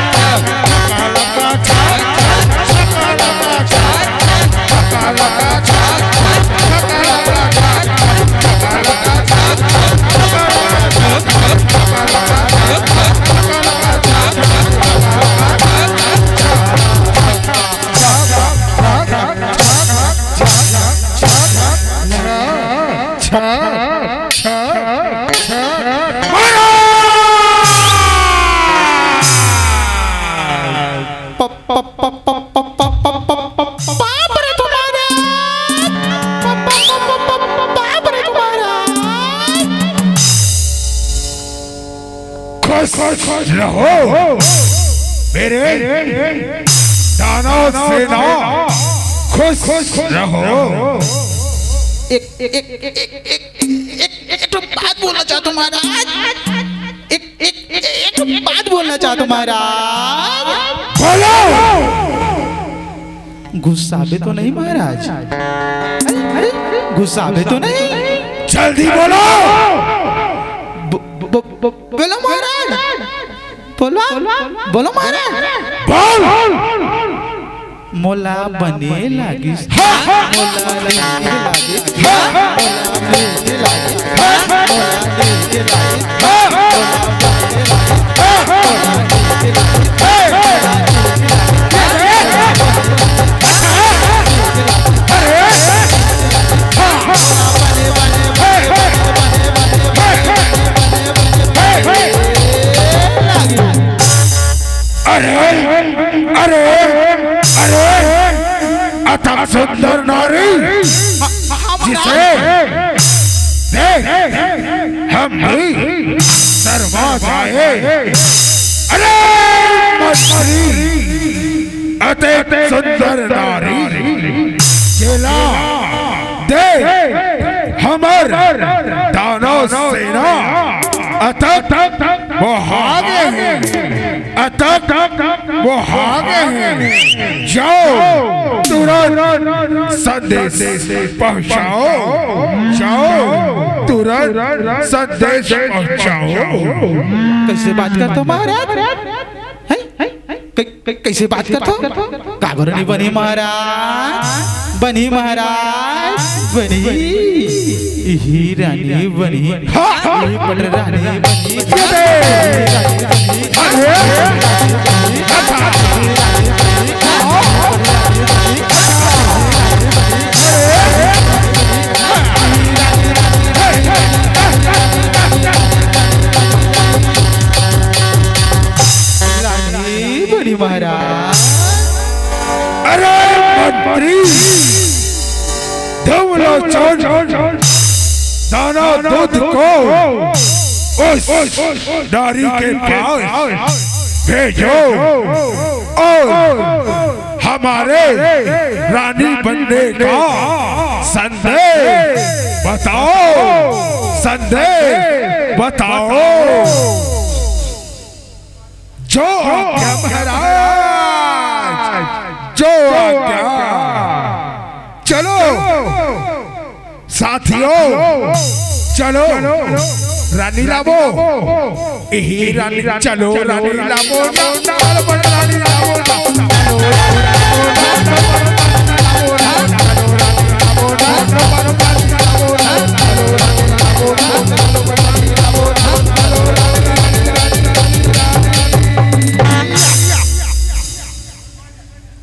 छकालका छक, छकालका छक, छकालका छक, छकालका छक, छकालका छक। बाप रे तुम्हारा, बाप रे तुम्हारा। खुश रहो मेरे दानव सेना, खुश रहो। एक एक एक एक एक एक एक एक ठो बात बोलना चाहता हूँ महाराज। एक एक एक ठो बात बोलना चाहता हूँ महाराज। बोलो। गुस्साबे तो नहीं महाराज? अरे, अरे, गुस्साबे तो नहीं? जल्दी बोलो। ब- ब- ब- बोलो महाराज। बोलो, बोलो महाराज। बोल। मोला बने लागिस। हाँ। मोला बने लागिस। हाँ। मोला बने लागिस। हाँ। मोला बने लागिस। हाँ। मोला बने लागिस। अरे, अरे, अरे, अतक सुंदर नारी, जिसे देख हम भी शर्मा जाए। अरे मंत्री, अतक सुंदर नारी, जेला देख हमर दानव सेना अतक मोहा गे हे, अतक मोहा गे हे। जाओ, तुरंत संदेश पहुंचाओ। जाओ, तुरंत संदेश पहुंचाओ। कैसे बात करता हूँ महाराज? हैं? कै-, कै-, कैसे बात करता हूँ? काबर नहीं बनी महाराज? बनी महाराज, बनी। इही रानी बनी। हाँ। इही पटरानी बनी। ये दे। अरे। रानी बनी महाराज। अरे मंत्री, धूमलोचन दानव दूत को उस नारी के पास भेजो और हमारे रानी बनने का संदेश बताओ, संदेश बताओ। जो आज्ञा महाराज, जो आज्ञा। चलो साथियों, चलो रानी लाबो, इही रानी, चलो रानी लाबो, रानी लाबो।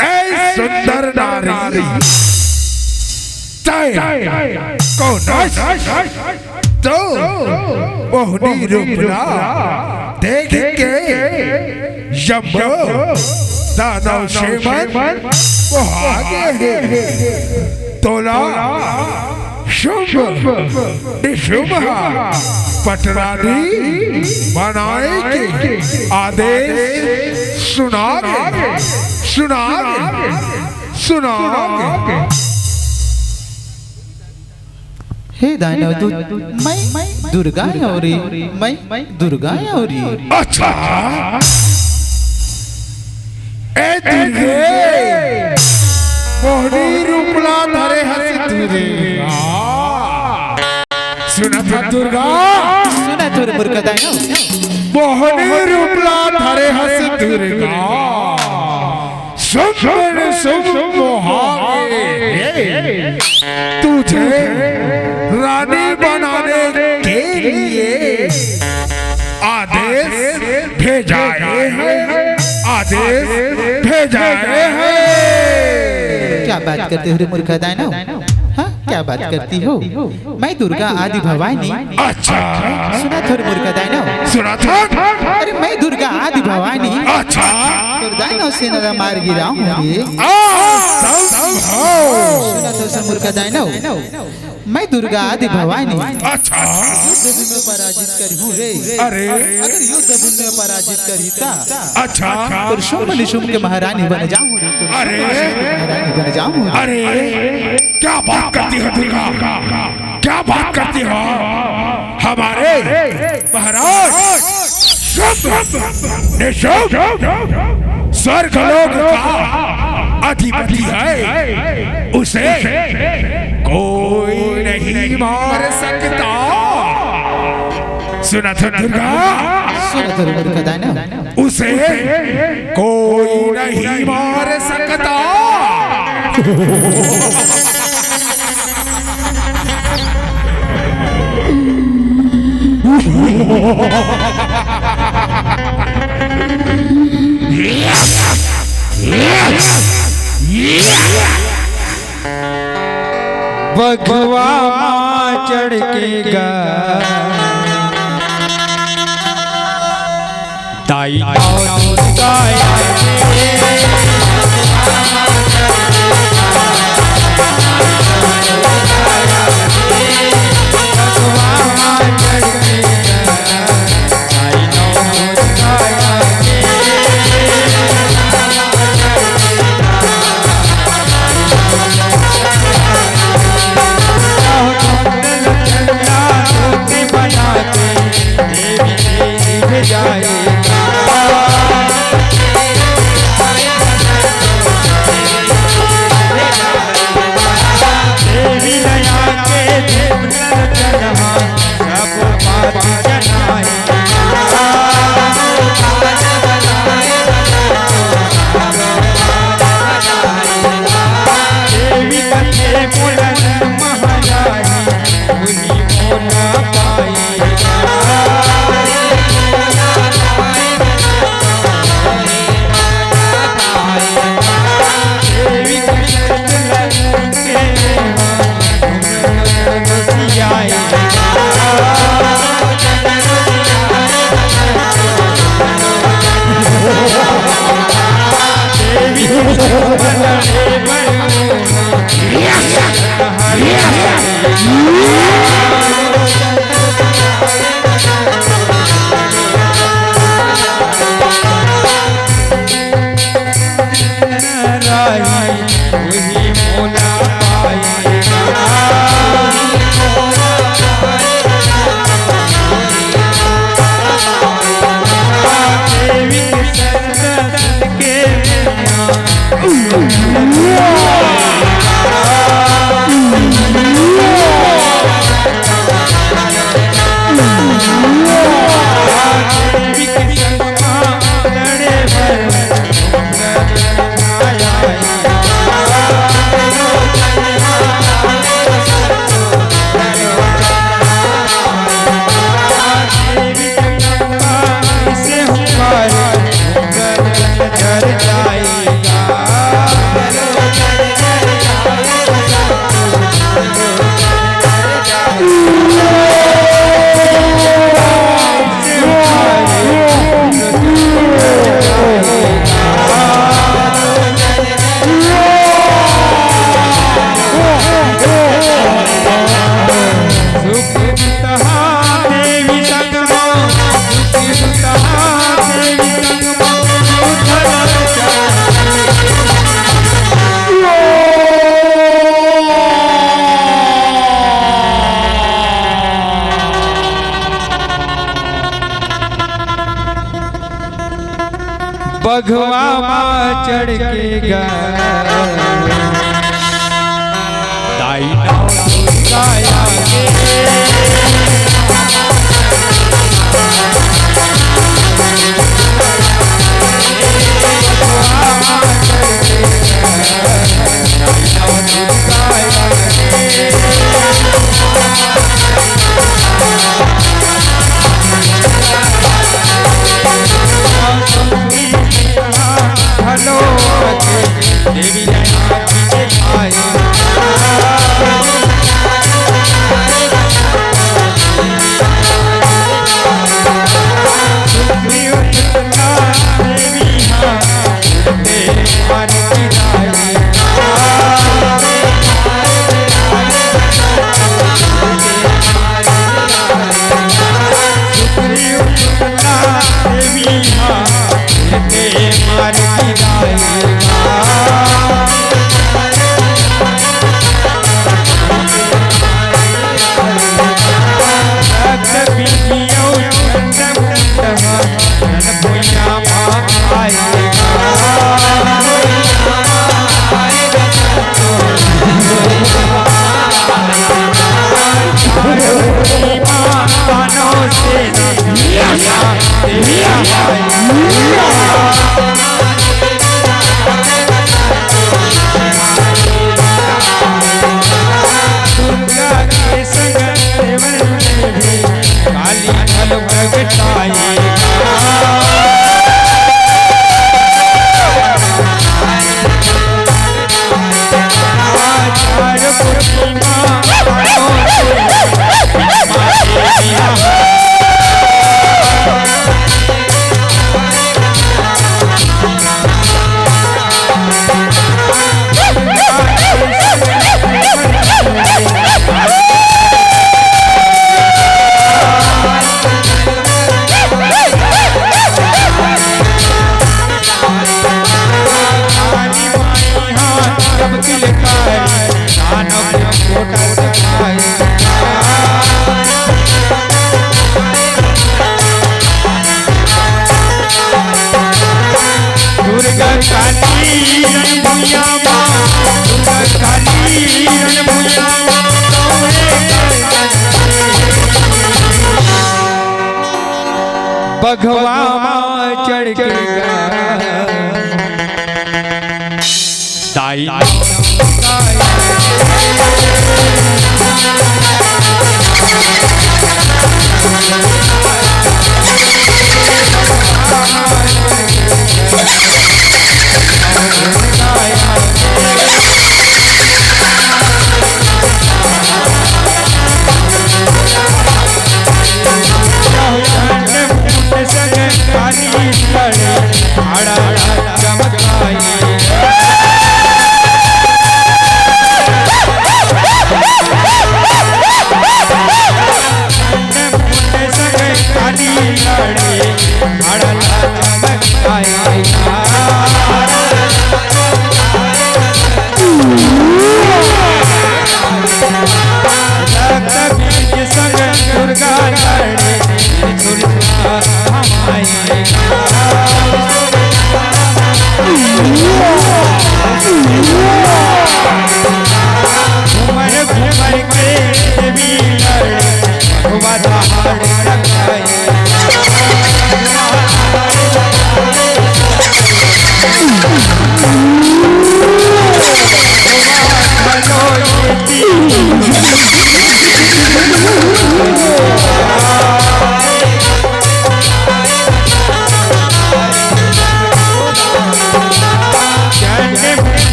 ऐ सुंदर नारी, तै कोन अस? तो मोहनी रूप ला देख के यम दानव सेना मोहा गे हे। तोला शुंभ निशुंभ पटरानी बनाए के आदेश सुना गे, सुना गे, सुना गे। हे दानव दूत, मैं दुर्गा हंव रे, मैं दुर्गा हंव रे। अच्छा, ए दुर्गे, मोहनी रूपला धरे हस दुर्गा। सुनत हस दुर्गा? सुनत हों रे मूर्ख दानव। मोहनी रूपला धरे हस दुर्गा। शुभ शुभ मोहागे तुझे रानी बनाने के लिए आदेश भेजाए हैं, आदेश भेजाए हैं। क्या बात करते हो रे मूर्ख दानव? हाँ, क्या बात करती हो? मैं दुर्गा आदि भवानी। अच्छा। सुनत हों रे मूर्ख दानव। सुनत हों। अरे मैं दुर्गा आदि भवानी। अच्छा। तोर दानव सेना ला मार गिराहूँ रे। आ, संभव। सुनत हों रे मूर्ख दानव। मैं दुर्गा आदि भवानी। अच्छा। युद्ध में पराजित करहूँ रे। अरे। अगर युद्ध में पराजित करही ता। अच्छा। तोर शुंभ निशुंभ के महारानी बन जाहूँ रे। तोर अरे। शुंभ निशुंभ के महारानी बन जाहूँ रे। अरे, क्या बात करती हो दुर्गा? क्या बात करती हो? हमारे महाराज शुंभ निशुंभ स्वर्गलोक का अधिपति है, उसे कोई नहीं मार सकता। सुनत हों दुर्गा? सुनत हों रे मूर्ख दानव। उसे कोई नहीं मार सकता। बघवा मा चढ़ के गा। दाई दाई बघवा मा चढ़ के गा। बघवा चढ़ के ताई।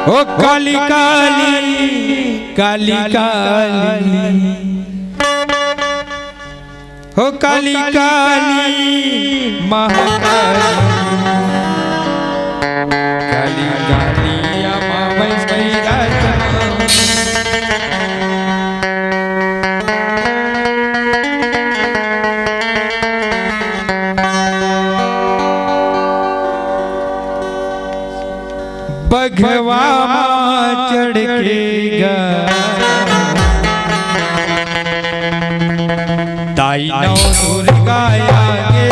ओ काली काली, काली काली, ओ काली काली, महाकाली, काली काली, अमावस की रात। बघवा मा चढ़ के गा, ताई नौ दुर्गा आगे।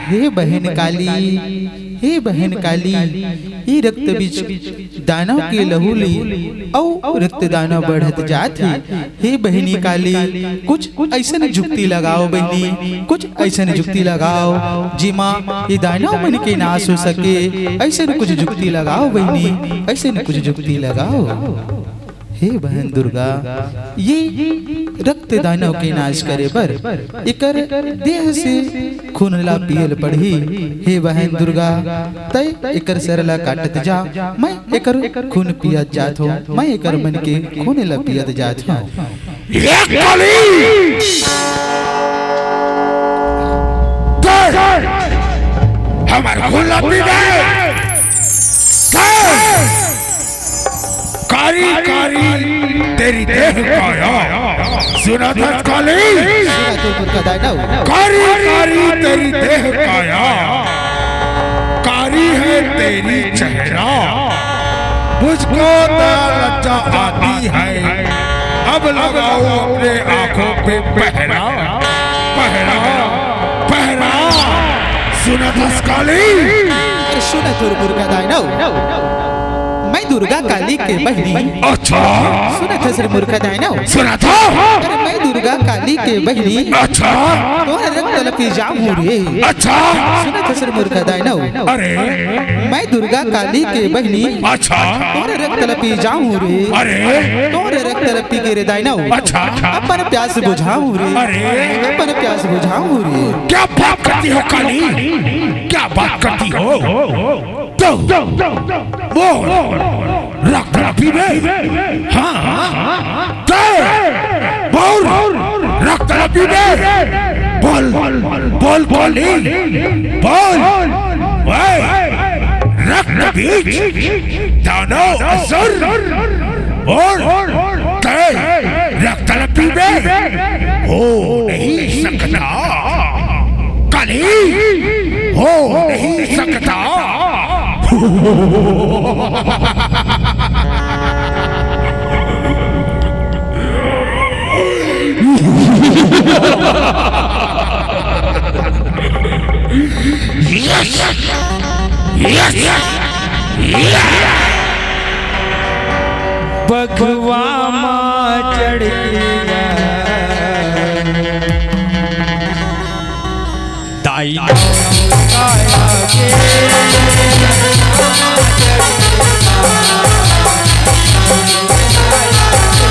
हे बहन काली, हे बहन काली, ये रक्त बीज दानव के लहू ले अउ रक्त दानव बढ़त जात हे। हे बहिनी काली, कुछ अइसन जुक्ति लगाओ बहिनी, कुछ अइसन जुक्ति लगाओ, जेमा ये दानव मन के नाश हो सके। अइसन कुछ जुक्ति लगाओ बहिनी, अइसन कुछ जुक्ति लगाओ। हे बहन दुर्गा, ये रक्त दानव के नाश करे बर एकर देह से खून ला पियल पड़ही। हे बहन दुर्गा, तय एकर सर ला काटत जा, मैं एकर खून पियत जात हूँ, मैं एकर मन के खून ला पियत जात हूँ। ये काली! हमार खून ला पी गए। कारी कारी तेरी देह काया, सुना था काली? कारी कारी तेरी देह काया, कारी है तेरी चेहरा, मुझको दया लज्जा आती है, अब लगाओ अपने आंखों पे पहरा, पहरा, पहरा। सुना था काली? अरे सुना तोर मुर्गा दाई ना। मैं दुर्गा काली के बहिनी। अच्छा। सुनत हस रे मूर्ख दानव। सुनत हँव। अरे मैं दुर्गा काली के बहिनी। अच्छा। तोर रक्त ल पी जाहूँ रे। अच्छा। सुनत हस रे मूर्ख दानव। अरे। मैं दुर्गा काली के बहिनी। अच्छा। तोर रक्त ल पी जाहूँ रे। अरे। तोर रक्त ल पी के रे दानव। अच्छा। अपन प्यास बुझाहूँ रे। अरे। अपन प्यास बुझाहूँ रे। क्या बात करती हो काली? क्या बात करती हो? तो बोल, रक्त ल पीबे? हाँ, तैं बोल, रक्त ल पीबे? बोल, बोल काली, बोल। ओए, रक्त बीज, दानव असुर, बोल, तैं रक्त ल पीबे? हो नहीं सकता। काली, हो नहीं सकता। Yes! Yes! Yes! बघवा मा चढ़ के दाई काया के।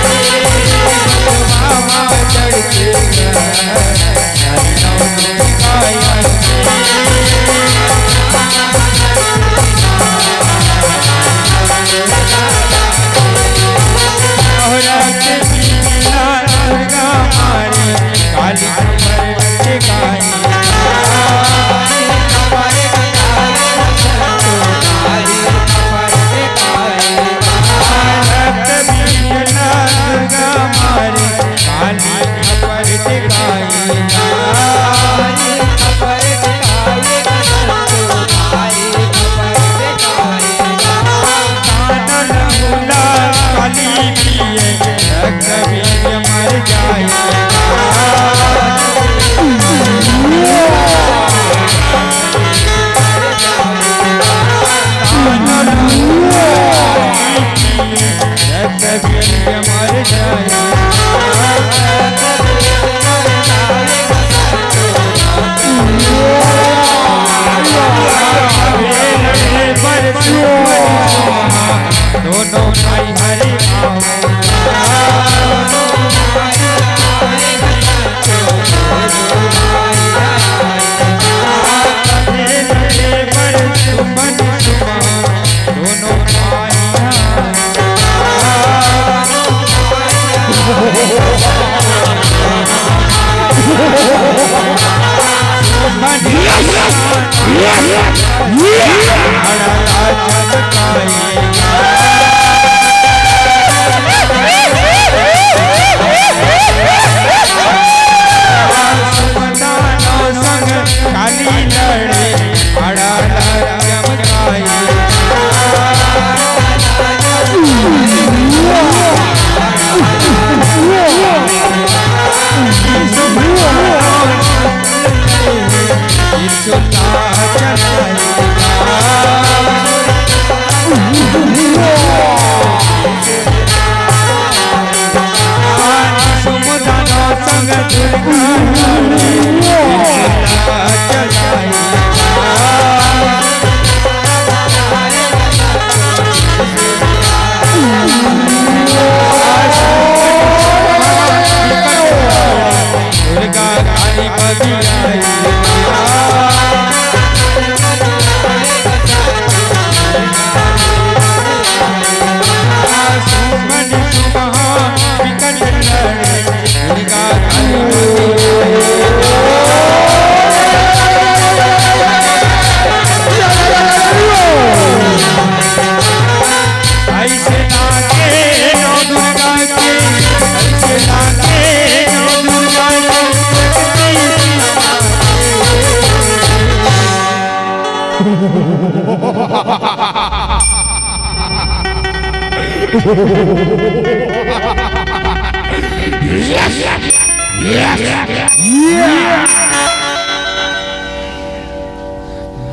बघवा मा चढ़ के दोनों भाई हरे आओ।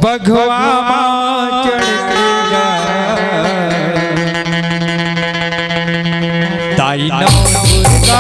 बघवा मा चढ़ के गा। आई नौ दुर्गा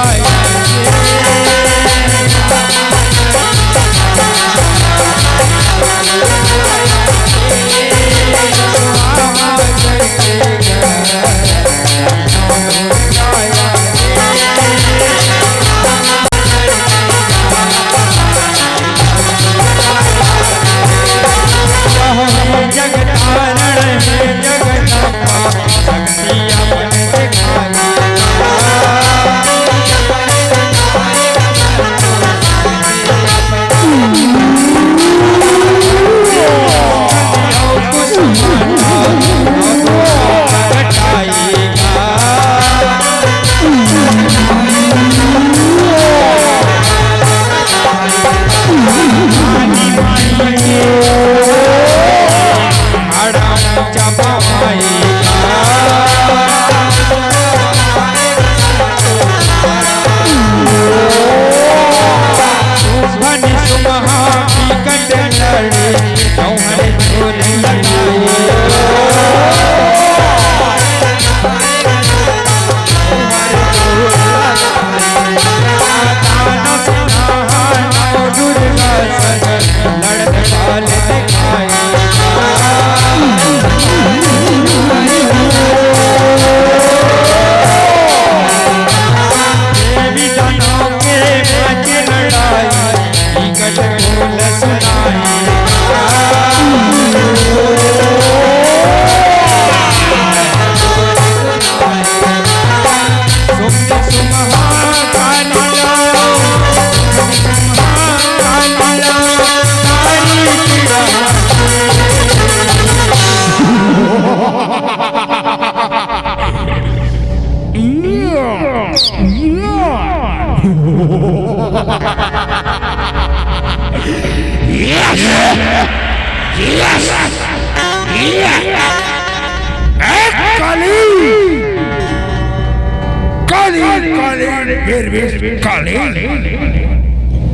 काली, काली, काली, बीर, बीर, काली।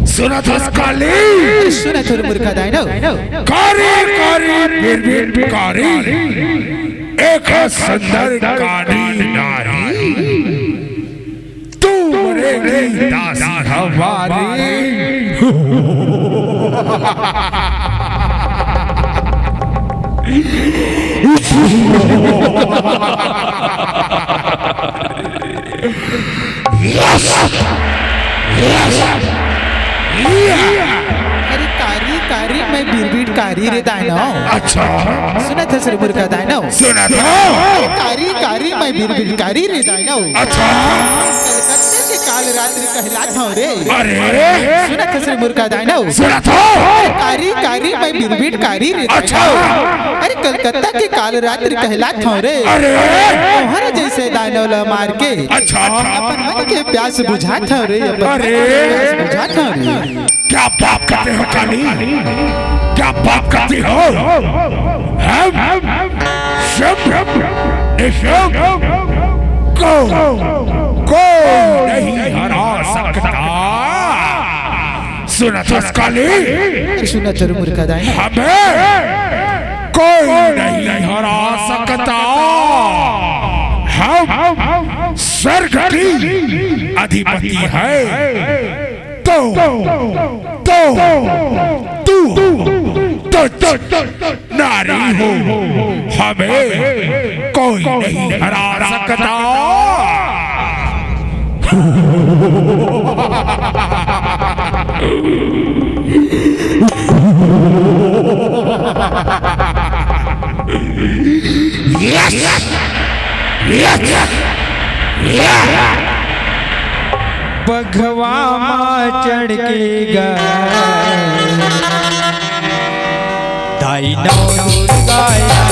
सुनत हस काली? सुनत हो रे मूर्खा दानव। कारी, कारी, बीर, बीर, कारी। एक सुंदर काली नारी। तू मरेगी दासी हमारी। अरे कारी, कारी, मैं बीर, बीर, कारी रे दानव। अच्छा। सुनत हस रे मूर्खा दानव? सुनत हो। कारी, कारी, मैं बीर, बीर, कारी रे दानव। अच्छा। कलकत्ता के काल रात्रि कहलात हंव रे। अरे। सुनत हस रे मूर्खा दानव? सुनत हो। कारी, कारी, मैं बीर, बीर, कारी रे दानव। अच्छा। अरे कलकत्ता के काल रात्रि कहलात हंव रे। अरे। तोहर जइसे दानव ल मार के। अच्छा। अपन मन के प्यास बुझात हंव रे, अपन मन के प्यास बुझात हंव रे। क्या बात करते हो काली? क्या बात करती हो? हम शिव, निशिव को कोई नहीं हरा सकता। सुनत हस काली? सुनत हंव रे मूर्खा दानव। हमें कोई नहीं हरा सकता। हम स्वर्ग की अधिपति है। तो, तो, तू, तो, नारी हो, हमें कोई नहीं हरा सकता। Yes! Yes! Yeah! बघवा मा चढ़ के गा दाई नौ दुर्गा आगे।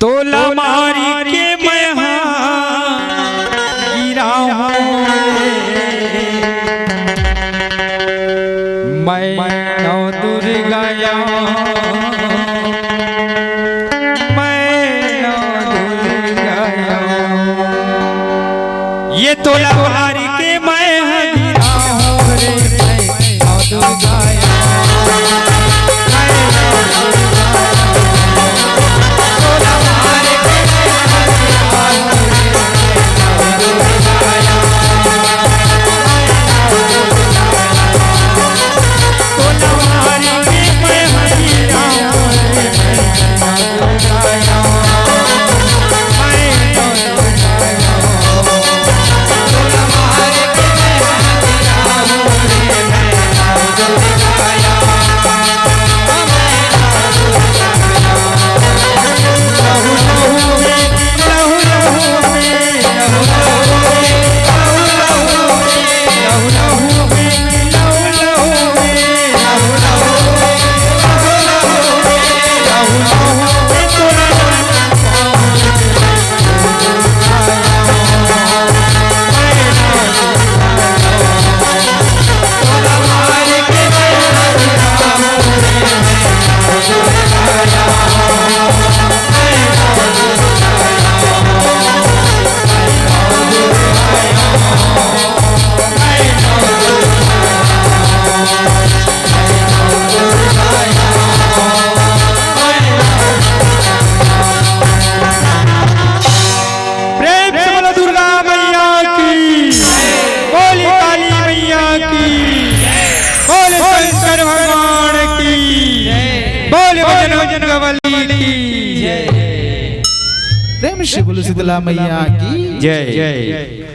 तोला मारी के मैं हा गिराहूं रे। मैं नौ दुर्गा आंव, मैं नौ दुर्गा आंव। ये तोला मारी के मैं हा गिराहूं रे, मैं नौ दुर्गा आंव। प्रेम से बोलो दुर्गा मैया की, बोली काली मैया की, बोले शंकर भगवान की, बोले बजरंग बली की। प्रेम से बोलो शीतला मैया की जय।